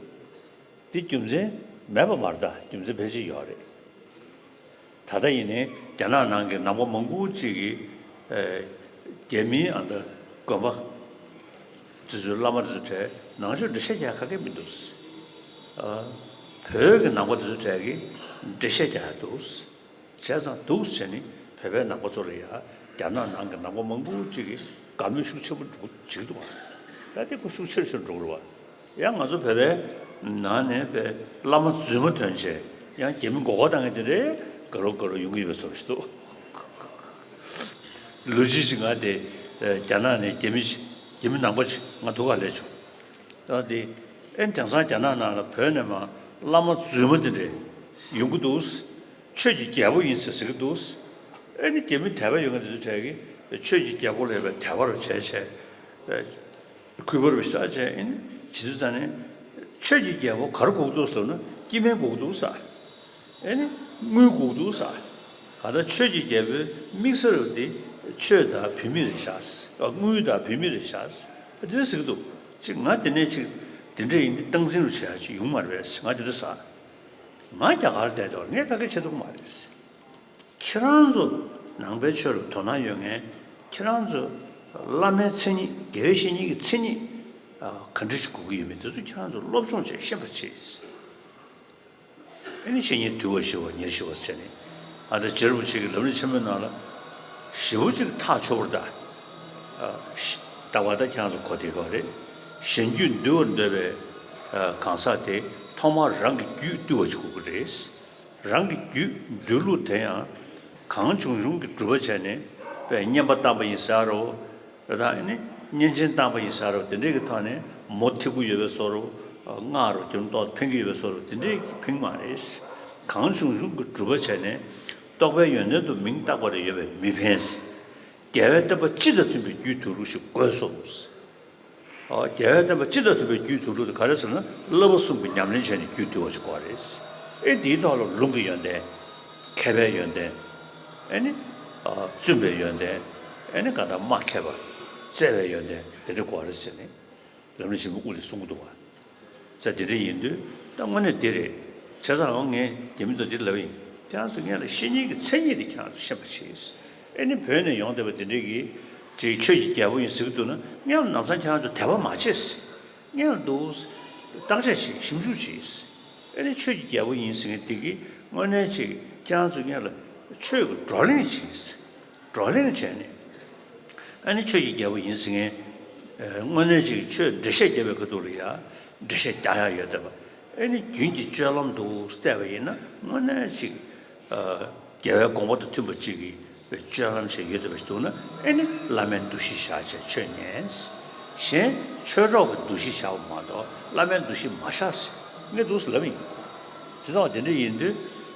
དེ་རྒྱུ་མཚན་མེད་པ་མ་རེད། ད་རྒྱུ་མཚན་ཕལ་ཆེར་ཡོད་རེད། ད་ལྟ་ཡིན་ནའི་རྒྱ་ནག་ནང་གི་ནང་པ་མང་པོ་ཅིག་གིས་ཨེ་རྒྱ་མིའི་ཨ་ད་དགོན་པ་དེ་ཚོའི་བླ་མ་དེ་ཚོའི་གྲས་ནང་ཆོས་འགྲེལ་བཤད་རྒྱག་ག་གེ་མི་འདུག་ཨ་བོད་ཀྱི་ནང་པ་དེ་ཚོའི་གྲས་ཀྱིས་འགྲེལ་བཤད་རྒྱག་ཡག་འདུག་བྱས་ཙང་འདུག་བྱས་ནས་བོད་པའི་ནང་པ་ཚོ་ལ་ཡ་རྒྱ་ནག་ནང་གི་ནང་པ་མང་པོ་ཅིག་གིས་དགའ་མོས་ཤུགས་ཆེན་པོ་འགྲོ་བྱེད་ཀྱི་འདུག་ད་དེ་ཁོ་ཤུགས་ཆེ་རུ་ཆེ་རུ་འགྲོ་གི་རེད་བ། ཡང་ང་ཚོ་བོད་པའི་ནང་ནས་པའི་བླ་མ་རྫུན་མ་ཐོན་བྱས་ཡང་རྒྱ་མི་མགོ་སྐོར་བཏང་མཁན་དེ་འདྲའི་དགའ་རབ་དགའ་རབ་ཡོང་གི་ཡོད་པའི་བཟོ་ཞིག་འདུག་ལོ་རྒྱུས་ཤིག་ང་དེ་རྒྱ་ནག་ནས་རྒྱ་མི་ཞིག་རྒྱ་མི་ནང་པ་ཞིག་ང་ཐུག་ག་སླེབས་བྱུང་། ད་དེ་ཨེ་དེང་སང་རྒྱ་ནག་ནང་ལ་བོད་ནས་མར་བླ་མ་རྫུན་མ་དེ་འདྲས་ཡོང་གི་འདུག་ཆོས་ཀྱི་རྒྱལ་པོ་ཡིན་ཟེར་ཟེར་གི་འདུག་ཨེ་ནི་རྒྱ་མི་དད་པ་ཡོད་མཁན་དེ་ཚོ་གྲས་ཀྱིས་ཆོས་ཀྱི་རྒྱལ་པོ་ལ་ཡོད་པའི་དད་པ་རུ་བྱས་བྱས། གུས་པ་རུ་བཞག་བྱས་ཨེ་ནི་བྱེད་དུས་ཙང་ནས་ཆོས་ཀྱི་རྒྱལ་པོ་ག་རེ་དགོས་ཀྱི་འདུག་ཟེར་ན་སྐྱེ་དམན་དགོས་ཀྱི་འདུག་ཟེར། ཨེ་ནི་དངུལ་དགོས་ཀྱི་འདུག་ཟེར། ག་ད་ཆོས་ཀྱི་རྒྱལ་པོའི་དམིགས་བསལ་དེ་ཆོས་དང་བུད་མེད་རེད་ཤག་དངུལ་དང་བུད་མེད་རེད་ཤག་དེ་འདྲ་ཟེར་གྱི་འདུག་ཅིག་ང་དེ་ནས་ཅིག་དེ་འདྲ་ཡིན་དུས་སྟངས་འཛིན་རུ་བྱེད་ཡག་ཅིག་ཡོང་མ་རེད་པས་ང་དེ་འདྲ་ཟེར། ང་རྒྱ་གར་བསྡད་དུས་ངས་ད་ག་བྱེད་ཐུབ་ཀྱི་མ་རེད། ཁྱེད་རང་ཚོ་ནང་པའི་ཆོས་ལ་དོ་སྣང་ཡོད་མཁན་ཁྱེད་རང་ཚོ་བླ་མའི་མཚན་ཉིད་དགེ་བའི་བཤེས་གཉེན་གྱི་མཚན་ཉིད་ག་འདྲ་ཞིག་དགོས་ཀྱི་ཡོད་མེད་དེ་ཚོ་ཁྱེད་རང་ཚོ་སློབ་སྦྱོང་བྱས་ཤེས་པ་བྱེད། ཨ་ནི་བཤེས་གཉེན་དུལ་བ་ཞི་བ་ཉེར་ཞི་བ་ཟེར་ནས་ཨ་ད་རྗེ་རིན་པོ་ཆེ་གི་ལམ་རིམ་ཆེན་མོའི་ནང་ལ་ཞེ་པོ་ཅིག་ཐག་ཆོད་པོ་རེད་ད། ཨ་ཤ་ད་བར་ད་ཁྱེད་རང་ཚོ་གོ་བདེ་གོ་རེད། གཞན་རྒྱུད་འདུལ་བར་འདོད་པའི་ཨ་གང་ཟག་དེ་ཐོག་མར་རང་གི་རྒྱུད་བཏུལ་བ་ཅིག་དགོས་ཀྱི་རེད། རང་གི་རྒྱུད་འདུལ་ལུགས་དེ་ཡང་གང་བྱུང་བྱུང་གི་སྒྲུབ་པ་བྱས་ནས་དཔེ་བསྙེན་པ་བཏང་པ་ཡིན་ཟེར་རོ། དེ་དག་ནི་བསྙེན་ཆེན་བཏང་པ་ཡིན་ཟེར་རོ། དེ་འདྲའི་གི་ཐོག་ནས་མོ་ཐིག་པོ་ཡོད་པའི་བཟོ་རོ། སྔགས་རོ་རྒྱུན་ཏོག་ཕན་གྱི་ཡོད་པའི་བཟོ་རོ། དེ་འདྲའི་གི་ཕན་གྱི་མ་རེད། གང་བྱུང་བྱུང་གི་སྒྲུབ་པ་བྱས་ནས་རྟོགས་པའི་ཡོན་ཏན་དུ་མིང་བཏགས་པ་རེ་ཡོད་པས་མི་ཕན། རྒྱལ་བའི་བསྟན་པ་སྤྱི་དང་མཐུན་པའི་རྒྱུད་དུལ་ལུགས་ཤིག་དགོས་སོ། ཨོ་རྒྱལ་བའི་བསྟན་པ་སྤྱི་དང་མཐུན་པའི་རྒྱུད་དུལ་ལུགས་དེ་ག་རེ་ཟེར་ན་བསླབ་པ་གསུམ་གྱི་ཉམས་ལེན་བྱས་ནས་རྒྱུད་དུལ་བ་ཞིག་དགོས་རེད། ཨེ་འདིའི་ཐོག་ལ་ལུང་གི་ཡོན་ཏན། མཁས་པའི་ཡོན་ཏན། ཨེ་ནི། ཨ་བཙུན་པའི་ཡོན་ཏན། ཨེ་ནི་ག་ད་མ་མཁས་པ། བརྩེ་བའི་ཡོན་ཏན་དེ་འདྲ་དགོས་རེད་ཟེར་ནས་ལམ་རིམ་ཆེན་མོ་དབུ་ལས་གསུང་གི་འདུག་བ། ས་དེ་འདྲ་ཡིན་དུས་ད་དངོས་གནས་དེ་རེད། བྱས་ཙང་འོ་ངས་རྒྱ་མི་ཚོ་འདི་ལབ་ཡིན། ཁྱེད་རང་ཚོ་ངས་ལ་བཤེས་གཉེན་གྱི་མཚན་ཉིད་དེ་ཁྱེད་རང་ཚོ་ཤེས་པ་བྱེད། ཨེ་ནི་བོད་ནས་ཡོང་བསྡད་པ་དེ་འདྲས་ཀྱིས་ཅིག་ཆོས་ཀྱི་རྒྱལ་པོ་ཡིན་ཟེར་གྱི་འདུག་ན་སྔོན་ལ་ནམ་སང་ཁྱེད་རང་ཚོ་དད་པ་མ་བྱེད། སྔོན་ལ་འདུག་བརྟག་དཔྱད་བྱེད་ཞིབ་འཇུག་བྱེད། ཨེ་ནི་ཆོས་ཀྱི་རྒྱལ་པོ་ཡིན་ཟེར་མཁན་དེ་གིས་དངོས་གནས་ཅིག་ཁྱེད་རང་ཚོ་སྔོན་ལ་ཆོས་ཀྱི་བགྲོ་གླེང་བྱེད། བགྲོ་གླེང་བྱས་ནས། ཨ་ནི་ཆོས་ཀྱི་རྒྱལ་པོ་ཡིན་ཟེར་མཁན། ཨ་དངོས་གནས་ཅིག་ཆོས་འགྲེལ་བཤད་རྒྱབ་པའི་ཁ་ཐུག་ལ་ཡ་འགྲེལ་བཤད་རྒྱག་ཡག་ཡོད་བསྡད་པ། ཨ་ནི་རྒྱུན་གྱི་སྤྱོད་ལམ་དུ་བལྟས་པ་ཡིན་ན་དངོས་གནས་ཅིག་ཨ་རྒྱལ་བའི་དགོངས་པ་དང་མཐུན་པ་ཅིག་གི་སྤྱོད་ལམ་ཞིག་ཡོད་བསྡད་པ་ཞིག་འདུག་ན་ཨ་ནི་བླ་མའི་འདུ་ཤེས་བཞག་བྱས་ཆོས་ཉན། གཞན་ཆོས་གྲོགས་ཀྱི་འདུ་ཤེས་བཞག་པ་མ་གཏོགས་བླ་མའི་འདུ་ཤེས་མ་བཞག་ཟེར་ངས་འདུག་ཟེར་ལབ་ཡིན། བྱས་ཙང་དེ་འདྲ་ཡིན་དུས་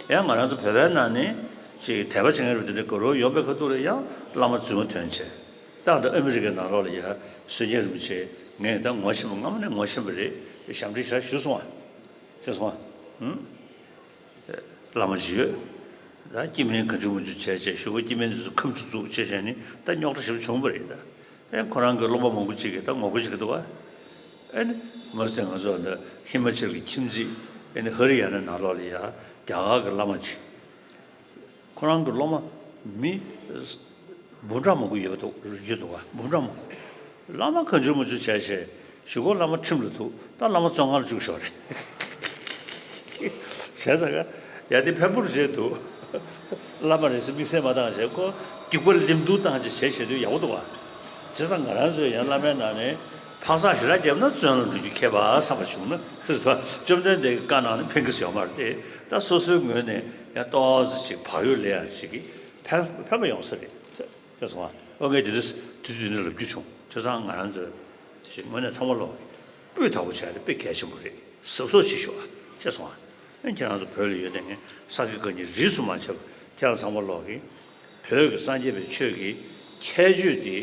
ཡང་ང་རང་ཚོ་བོད་པའི་ནང་ནས། ཅིག་དད་པ་བྱེད་མཁན་རེད་པ་དེ་འདྲ་ག་རེ་ཡོང་པའི་ཁ་ཐུག་ལ་ཡང་བླ་མ་རྫུན་མ་ཐོན་བྱས། ད་ད་ཨ་མི་རི་ཀའི་ནང་ལོགས་ལ་ཡ་སྲོལ་རྒྱུན་རིན་པོ་ཆེ་ངས་ད་ངོ་ཤེས་པ་སྔ་མོ་ནས་ངོ་ཤེས་པ་རེད། ཞབས་འདྲེན་ཞིག་ཞུས་སོང་བ། ཞུས་སོང་བ། ཧུམ། བླ་མ་ཅིག་ཡོད། ད་སྐྱེ་དམན་གང་བྱུང་མང་བྱུང་བྱས་བྱས་གཞུག་གུ་སྐྱེ་དམན་དེ་ཚོ་ཁམས་ཚུར་བཙུགས་བྱས་བྱས་ནས་ད་རྙོག་དྲ་ཞེ་པོ་བྱུང་བ་རེད་ད། ཨེ་ཁོ་རང་གི་སློབ་མ་མང་པོ་ཅིག་གིས་ད་ངོ་རྒོལ་བྱེད་ཀྱི་འདུག་བ། ཨེ་ནི་མ་ཟད་ང་ཚོ་འདི་ཧི་མ་ཅལ་གྱི་ཁྱིམ་མཚེས་ཨེ་ནི་ཧ་རི་ཡ་ན་ནང་ལོགས་ལ་ཡ་རྒྱ་གར་གྱི་བླ་མ་ཅིག་ཁོ་རང་གི་སློབ་མ་མི་འབུམ་ཕྲག་མང་པོ་ཡོད་འདུག་ཡོད་འདུག་བ། འབུམ་ཕྲག་མང་པོ། བླ་མ་གང་བྱུང་མང་བྱུང་བྱས་བྱས་གཞུག་གུ་བླ་མ་ཁྲིམས་ལ་ཐུག་ད་བླ་མ་བཙོན་ཁང་ལ་བཅུག་ཞོག་རེད། བྱས་ཙང་ཡ་དེ་ཕན་པོར་བྱས་འདུག་བླ་མ་རེད་ཟེར་དམིགས་བསལ་མ་བཏང་བྱས་ཁོ་རྒྱུག་པ་ལིམ་དུ་བཏང་བྱས་བྱས་བྱས་དུས་ཡག་པོ་འདུག་བ། བྱས་ཙང་ང་རང་ཚོས་ཡང་བླ་མའི་ནང་ནས་འཕག་འཚག་ཞེ་དྲག་བརྒྱབ་ན་བཙོན་ལ་འགྲོ་རྒྱུ་ཁྱད་པར་བསམ་པ་བྱུང་ན་ཧྲི་ཐོ་བཅོམ་ལྡན་འདས་ཀྱི་བཀའ་གནང་ནས་ཕན་གྱི་ཡོད་མ་རེད་དེ། ད་སོ་སོའི་ངོས་ནས་ཡང་ཏོག་ཙམ་ཅིག་བག་ཡོད་ལས་ཡག་ཅིག་གིས་ཕན་ཕན་པ་ཡོང་ས་རེད། ཅེས་གསུངས་པ། ཨོ་ངས་འདི་འདྲ་དུས་དུས་འདི་ལབ་རྒྱུ་བྱུང་། བྱས་ཙང་ང་རང་ཚོས་ཞིག་དངོས་གནས་ཚང་མ་ལོག་གི་ སྤུས་དག་པོ་བྱས་ཏེ་དཔེ་གལ་ཆེན་པོ་རེད། གཟབ་གཟབ་བྱེད་ཤོག་ཨ། ཤེས་སོང་ཨ། ཨ་ནི་ཁྱེད་རང་ཚོ་བོད་ལ་ཡོད་དེ་ངས་ས་དགེ་བཀའ་རྙིང་རིས་སུ་མ་ཆད་པ་ཁྱེད་རང་ཚང་མ་ལོག་གིས་བོད་ཀྱི་སངས་རྒྱས་པའི་ཆོས་ཀྱི་ཁྱད་ཆོས་དེ་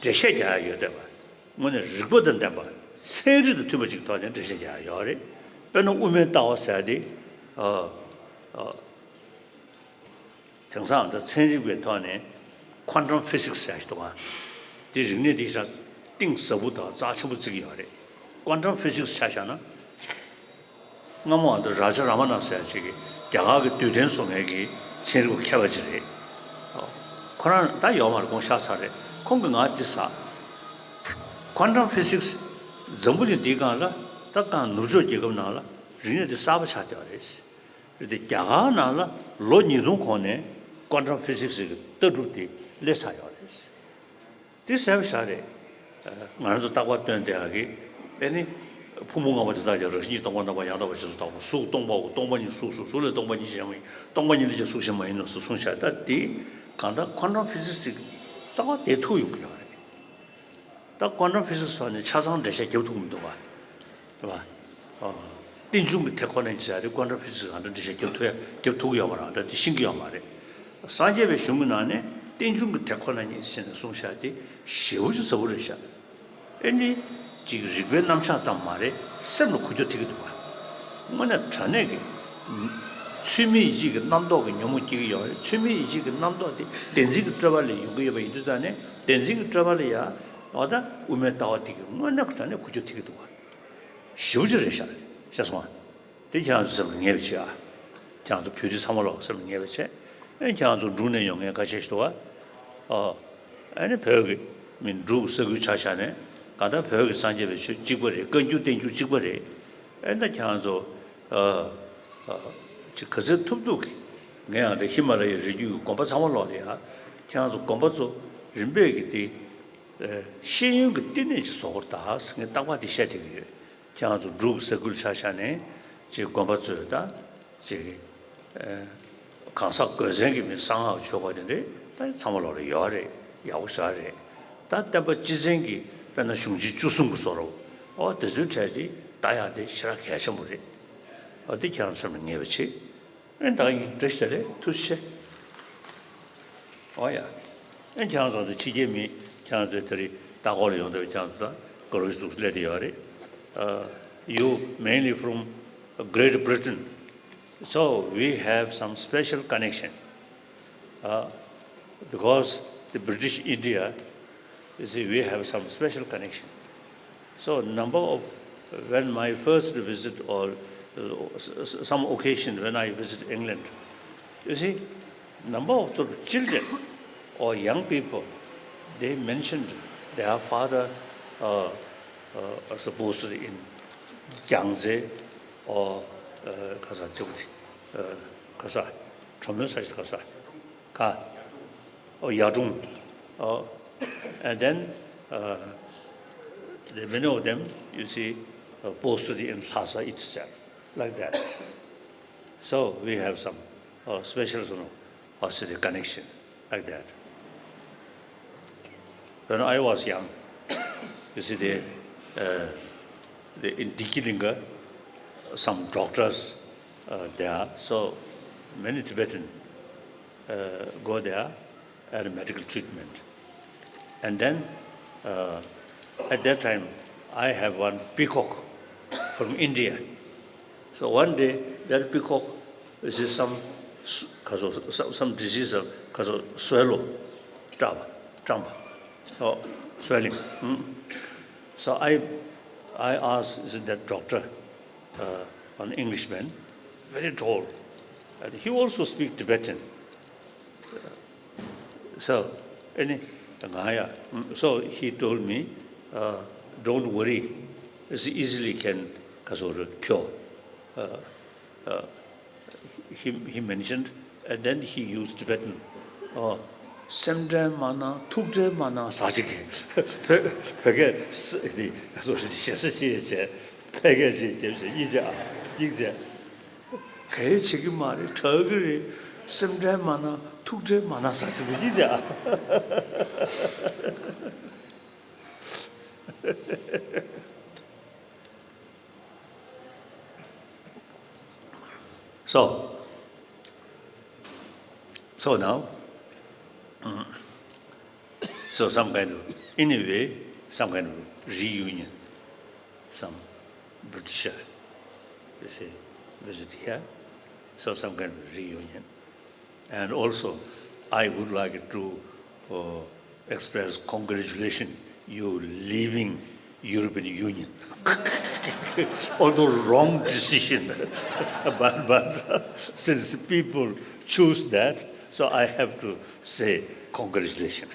འགྲེལ་བཤད་རྒྱག་ཡ་ཡོད་བསྡད་པ། དངོས་གནས་རིགས་པ་དང་ལྡན་པ་ཚན་རིག་དང་མཐུན་པ་ཅིག་ཐོག་ནས་འགྲེལ་བཤད་རྒྱག་ཡ་ཡོད་རེད། དཔེར་ན་དབུ་མའི་ལྟ་བ་ཟེར་ཡ་དེ་ཨ་ཨ། དེང་སང་ད་ཚན་རིག་པའི་ཐོག་ནས་quantum physics ཟེར་ཞིག་འདུག་ག་དེ་རིག་གནས་དེ་ཤ་གཏིང་ཟབ་པོ་དང་རྩ་ཆེན་པོ་བརྩི་གི་ཡོད་རེད། quantum physics ཆ་བཞག་ན་སྔ་མོ་ཨ་ད་རཱ་ཇ་རཱ་མ་ན་ཟེར་ཅིག་གིས་རྒྱ་གར་གྱི་རྡུལ་ཕྲན་བཟོ་མཁན་གྱི་ཚན་རིག་པ་མཁས་པ་ཅིག་རེད། ཁོ་རང་ད་ཡོད་མ་རེད། དགོངས་ཤག་ཚར་རེད། ཁོང་གིས་ང་འདི་ཟ། quantum physics འཛམ་བུ་གླིང་འདིའི་སྒང་ལ་ད་གང་ནུབ་ཕྱོགས་རྒྱལ་ཁབ་ནང་ལ་རིག་གནས་དེ་གསར་པ་ཆགས་བསྡད་པ་རེད། རེད་དེ་རྒྱ་གར་ནང་ལ་ལོ་ཉིས་སྟོང་གོང་ནས་quantum physics གི་ལྟ་གྲུབ་དེ་སླེབས་ཚར་ཡོད་རེད། དེ་གསལ་པོ་ཞིག་རེད། ང་རང་ཚོ་རྟག་པར་སྟོན་བསྡད་ཡག་གི་ཨེ་ནི་ཕུང་པོ་ལྔ་པོ་དེ་དག་ཀྱང་རང་བཞིན་གྱིས་སྟོང་པ་རྣམ་པ་ཡང་དག་པར་རྗེས་སུ་དག་པ། གཟུགས་སྟོང་པའོ། སྟོང་པ་ཉིད་གཟུགས་སོ། གཟུགས་ལས་སྟོང་པ་ཉིད་གཞན་མ་ཡིན། སྟོང་པ་ཉིད་ལས་ཀྱང་གཟུགས་གཞན་མ་ཡིན་ནོ་ཞེས་གསུངས་བཞག་ད་དེ་གང་ལྟར་quantum physics རྩ་བ་དེ་ཐུག་ཡོང་གི་ཡོད་རེད། ད་quantum physics ཐོག་ནས་ཆ་ཚང་འགྲེལ་བཤད་རྒྱབ་ཐུབ་མི་འདུག་བ། རེད་བ། ཨོ། རྟེན་འབྱུང་གི་དེ་ཁོ་ནས་བྱས་རེད། quantum physics གང་འདྲ་འགྲེལ་བཤད་རྒྱབ་ཐུབ་ཡ་རྒྱབ་ཐུབ་ཀྱི་ཡོད་མ་རེད། ད་དེ་ཤེས་ཀྱི་ཡོད་མ་རེད། སངས་རྒྱས་པའི་གཞུང་གི་ནང་ནས་རྟེན་འབྱུང་གི་དེ་ཁོ་ན་ཉིད་ཟེར་ནས་གསུངས་བཞག་དེ་ཞེ་པོ་ཅིག་ཟབ་པོ་རེད་ཤག་ཨེ་འདི་ཅིག་རིག་པའི་རྣམ་གཞག་ཙམ་མ་རེད། སེམས་ལ་འགུལ་སྐྱོད་ཐེབས་ཀྱི་འདུག་བ། དངོས་གནས་དྲང་གནས་ཀྱི་ཚུལ་མིན་ཡིད་བྱེད་ཀྱི་རྣམ་རྟོག་གི་ཉོན་མོངས་སྐྱེ་གི་ཡོད་རེད། ཚུལ་མིན་ཡིད་བྱེད་ཀྱི་རྣམ་རྟོག་དེ་བདེན་འཛིན་གྱི་སྤྲོས་པ་ལས་ཡོང་གི་ཡོད་པ་ཡིན་དུས་ཙང་ནས་བདེན་འཛིན་གྱི་སྤྲོས་པ་ལ་ཡ་འོ་ད་དབུ་མའི་ལྟ་བ་དེ་གི་དངོས་གནས་ཀྱི་དྲང་གནས་འགུལ་སྐྱོད་ཐེབས་ཀྱི་འདུག་བ། ཞེ་པོ་ཅིག་རེད་ཤག་ཤེས་སོང་ཨ། དེ་ཁྱེད་རང་ཚོ་སེམས་ལ་ངེས་པ་བྱེད་ཨ། ཁྱེད་རང་ཚོ་བོད་རིགས་ཚང་མ་ལོག་སེམས་ལ་ངེས་པ་བྱེད། ཨེ་ཁྱེད་རང་ཚོ་འབྲུག་ནས་ཡོང་མཁན་ཁ་ཤས་ཤིག་འདུག་ཨ། ཨོ། ཨ་ནི་བོད་ཀྱི་མི་འབྲུག་ས་ཁུལ་ཆ་བཞག་ནས་གང་ལྟར་བོད་ཀྱི་སངས་རྒྱས་པའི་ཆོས་གཅིག་པ་རེད། བཀའ་འགྱུར་བསྟན་འགྱུར་གཅིག་པ་རེད། ཨེ་ད་ཁྱེད་རང་ཚོ་ཨ་ཨ་ཅིག་ག་ཚོད་ཐུབ་ཐུབ་ཀྱིས་ངས་ཡང་དེ་ཧི་མ་ལ་ཡའི་རི་རྒྱུད་ཀྱི་དགོན་པ་ཚང་མ་ལོག་ལ་ཡ་ཁྱེད་རང་ཚོ་དགོན་པ་ཚོ་རིམ་པས་ཀྱིས་དེ་ཤེས་ཡོན་གྱི་བསྟི་གནས་ཅིག་བཟོ་དགོས་རེད་ད་ཟེར་ངས་རྟག་པར་དེ་བཤད་བསྡད་ཀྱི་ཡོད། ཁྱེད་རང་ཚོ་འབྲུག་ས་ཁུལ་ཆ་བཞག་ནས་ཅིག་དགོན་པ་ཚོས་ད་ཅིག་ཨ་གང་ཟག་དགོས་མཚན་གྱི་མི་གསང་སྔགས་ཆོས་སྐོར་དེ་འདྲས་ད་ཚང་མ་ལོག་ལ་ཡོད་རེད། ཡག་པོ་ཞེ་དྲག་རེད། ད་བསྟན་པ་སྤྱི་བཙན་གྱི་དཔེར་ན་གཞུང་ཆེན་བཅུ་གསུམ་གྱི་བཟོ་འདྲ་ཨོ་དེ་ཚོའི་གྲས་དེ་ལྟ་ཡག་དེ་ཞེ་དྲག་གལ་ཆེན་པོ་རེད། ཨོ་དེ་ཁྱེད་རང་ཚོ་སེམས་ལ་ངེས་པ་བྱེད། ཨེ་ད་ཡིན་བཀྲ་ཤིས་བདེ་ལེགས་ཐུགས་རྗེ་ཆེ། ཨོ་ཡ། ཨེ་ཁྱེད་རང་ཚོ་ད་ཕྱི་རྒྱལ་མི་ཁྱེད་རང་ཚོའི་དེ་རིང་ལྟ་སྐོར་ལ་ཡོང་བསྡད་པའི་ཁྱེད་རང་ཚོ་ད་དགའ་རོགས་ཤིག་འདུག་སླེབས་བསྡད་ཡོད་རེད། ཨ། You mainly from Great Britain, so we have some special connection. Uh, because the British India, you see, we have some special connection. So number of, when my first visit or uh, s- s- some occasion when I visit England, you see, number of sort of children or young people, they mentioned their father uh, uh, supposedly in Yangtze or uh, Kazakh, uh, Kazakh, Kazakh, Kazakh. Ka, or Yadung, or, and then uh, the many of them, you see, uh, posted in Lhasa itself, like that. So we have some uh, special, you know, Australia connection, like that. When I was young, you see, the, uh, the, in Dikilinga, some doctors uh, there, so many Tibetan uh, go there and medical treatment. And then uh, at that time, I have one peacock from India. So one day, that peacock is some s- 咳嗽, some, some disease of 咳嗽, swallow, tramba, tramba, oh, swelling. Hmm. So I, I asked that doctor, uh, an Englishman, very tall, and he also speak Tibetan. So, any, so he told me, uh, don't worry, it's easily can cure. Uh, uh, he, he mentioned, and then he used Tibetan. Oh, སེམས་ཁྲལ་མ་གནང་། ཐུགས་ཁྲལ་མ་གནང་ཟེར་ཅིག་བོད་བོད་སྐད་ཞེ་ས་ཅིག་བྱས་ཕལ་སྐད་ཅིག་རྒྱབ་བྱས་ཡིག་བྱས་ཡིག་བྱས། གལ་བྱེད་ཀྱི་མ་རེད། དྲག་གི་རེད། སེམས་ཁྲལ་མ་གནང་། ཐུགས་ཁྲལ་མ་གནང་ཟེར་ཅིག་ཡིག་བྱས། So, so now, mm, so some kind of, in a way, some kind of reunion, some Britisher, they say, visit here. So some kind of reunion. And also, I would like to uh, express congratulation you leaving European Union. Although wrong decision, but, but since people choose that, so I have to say congratulations.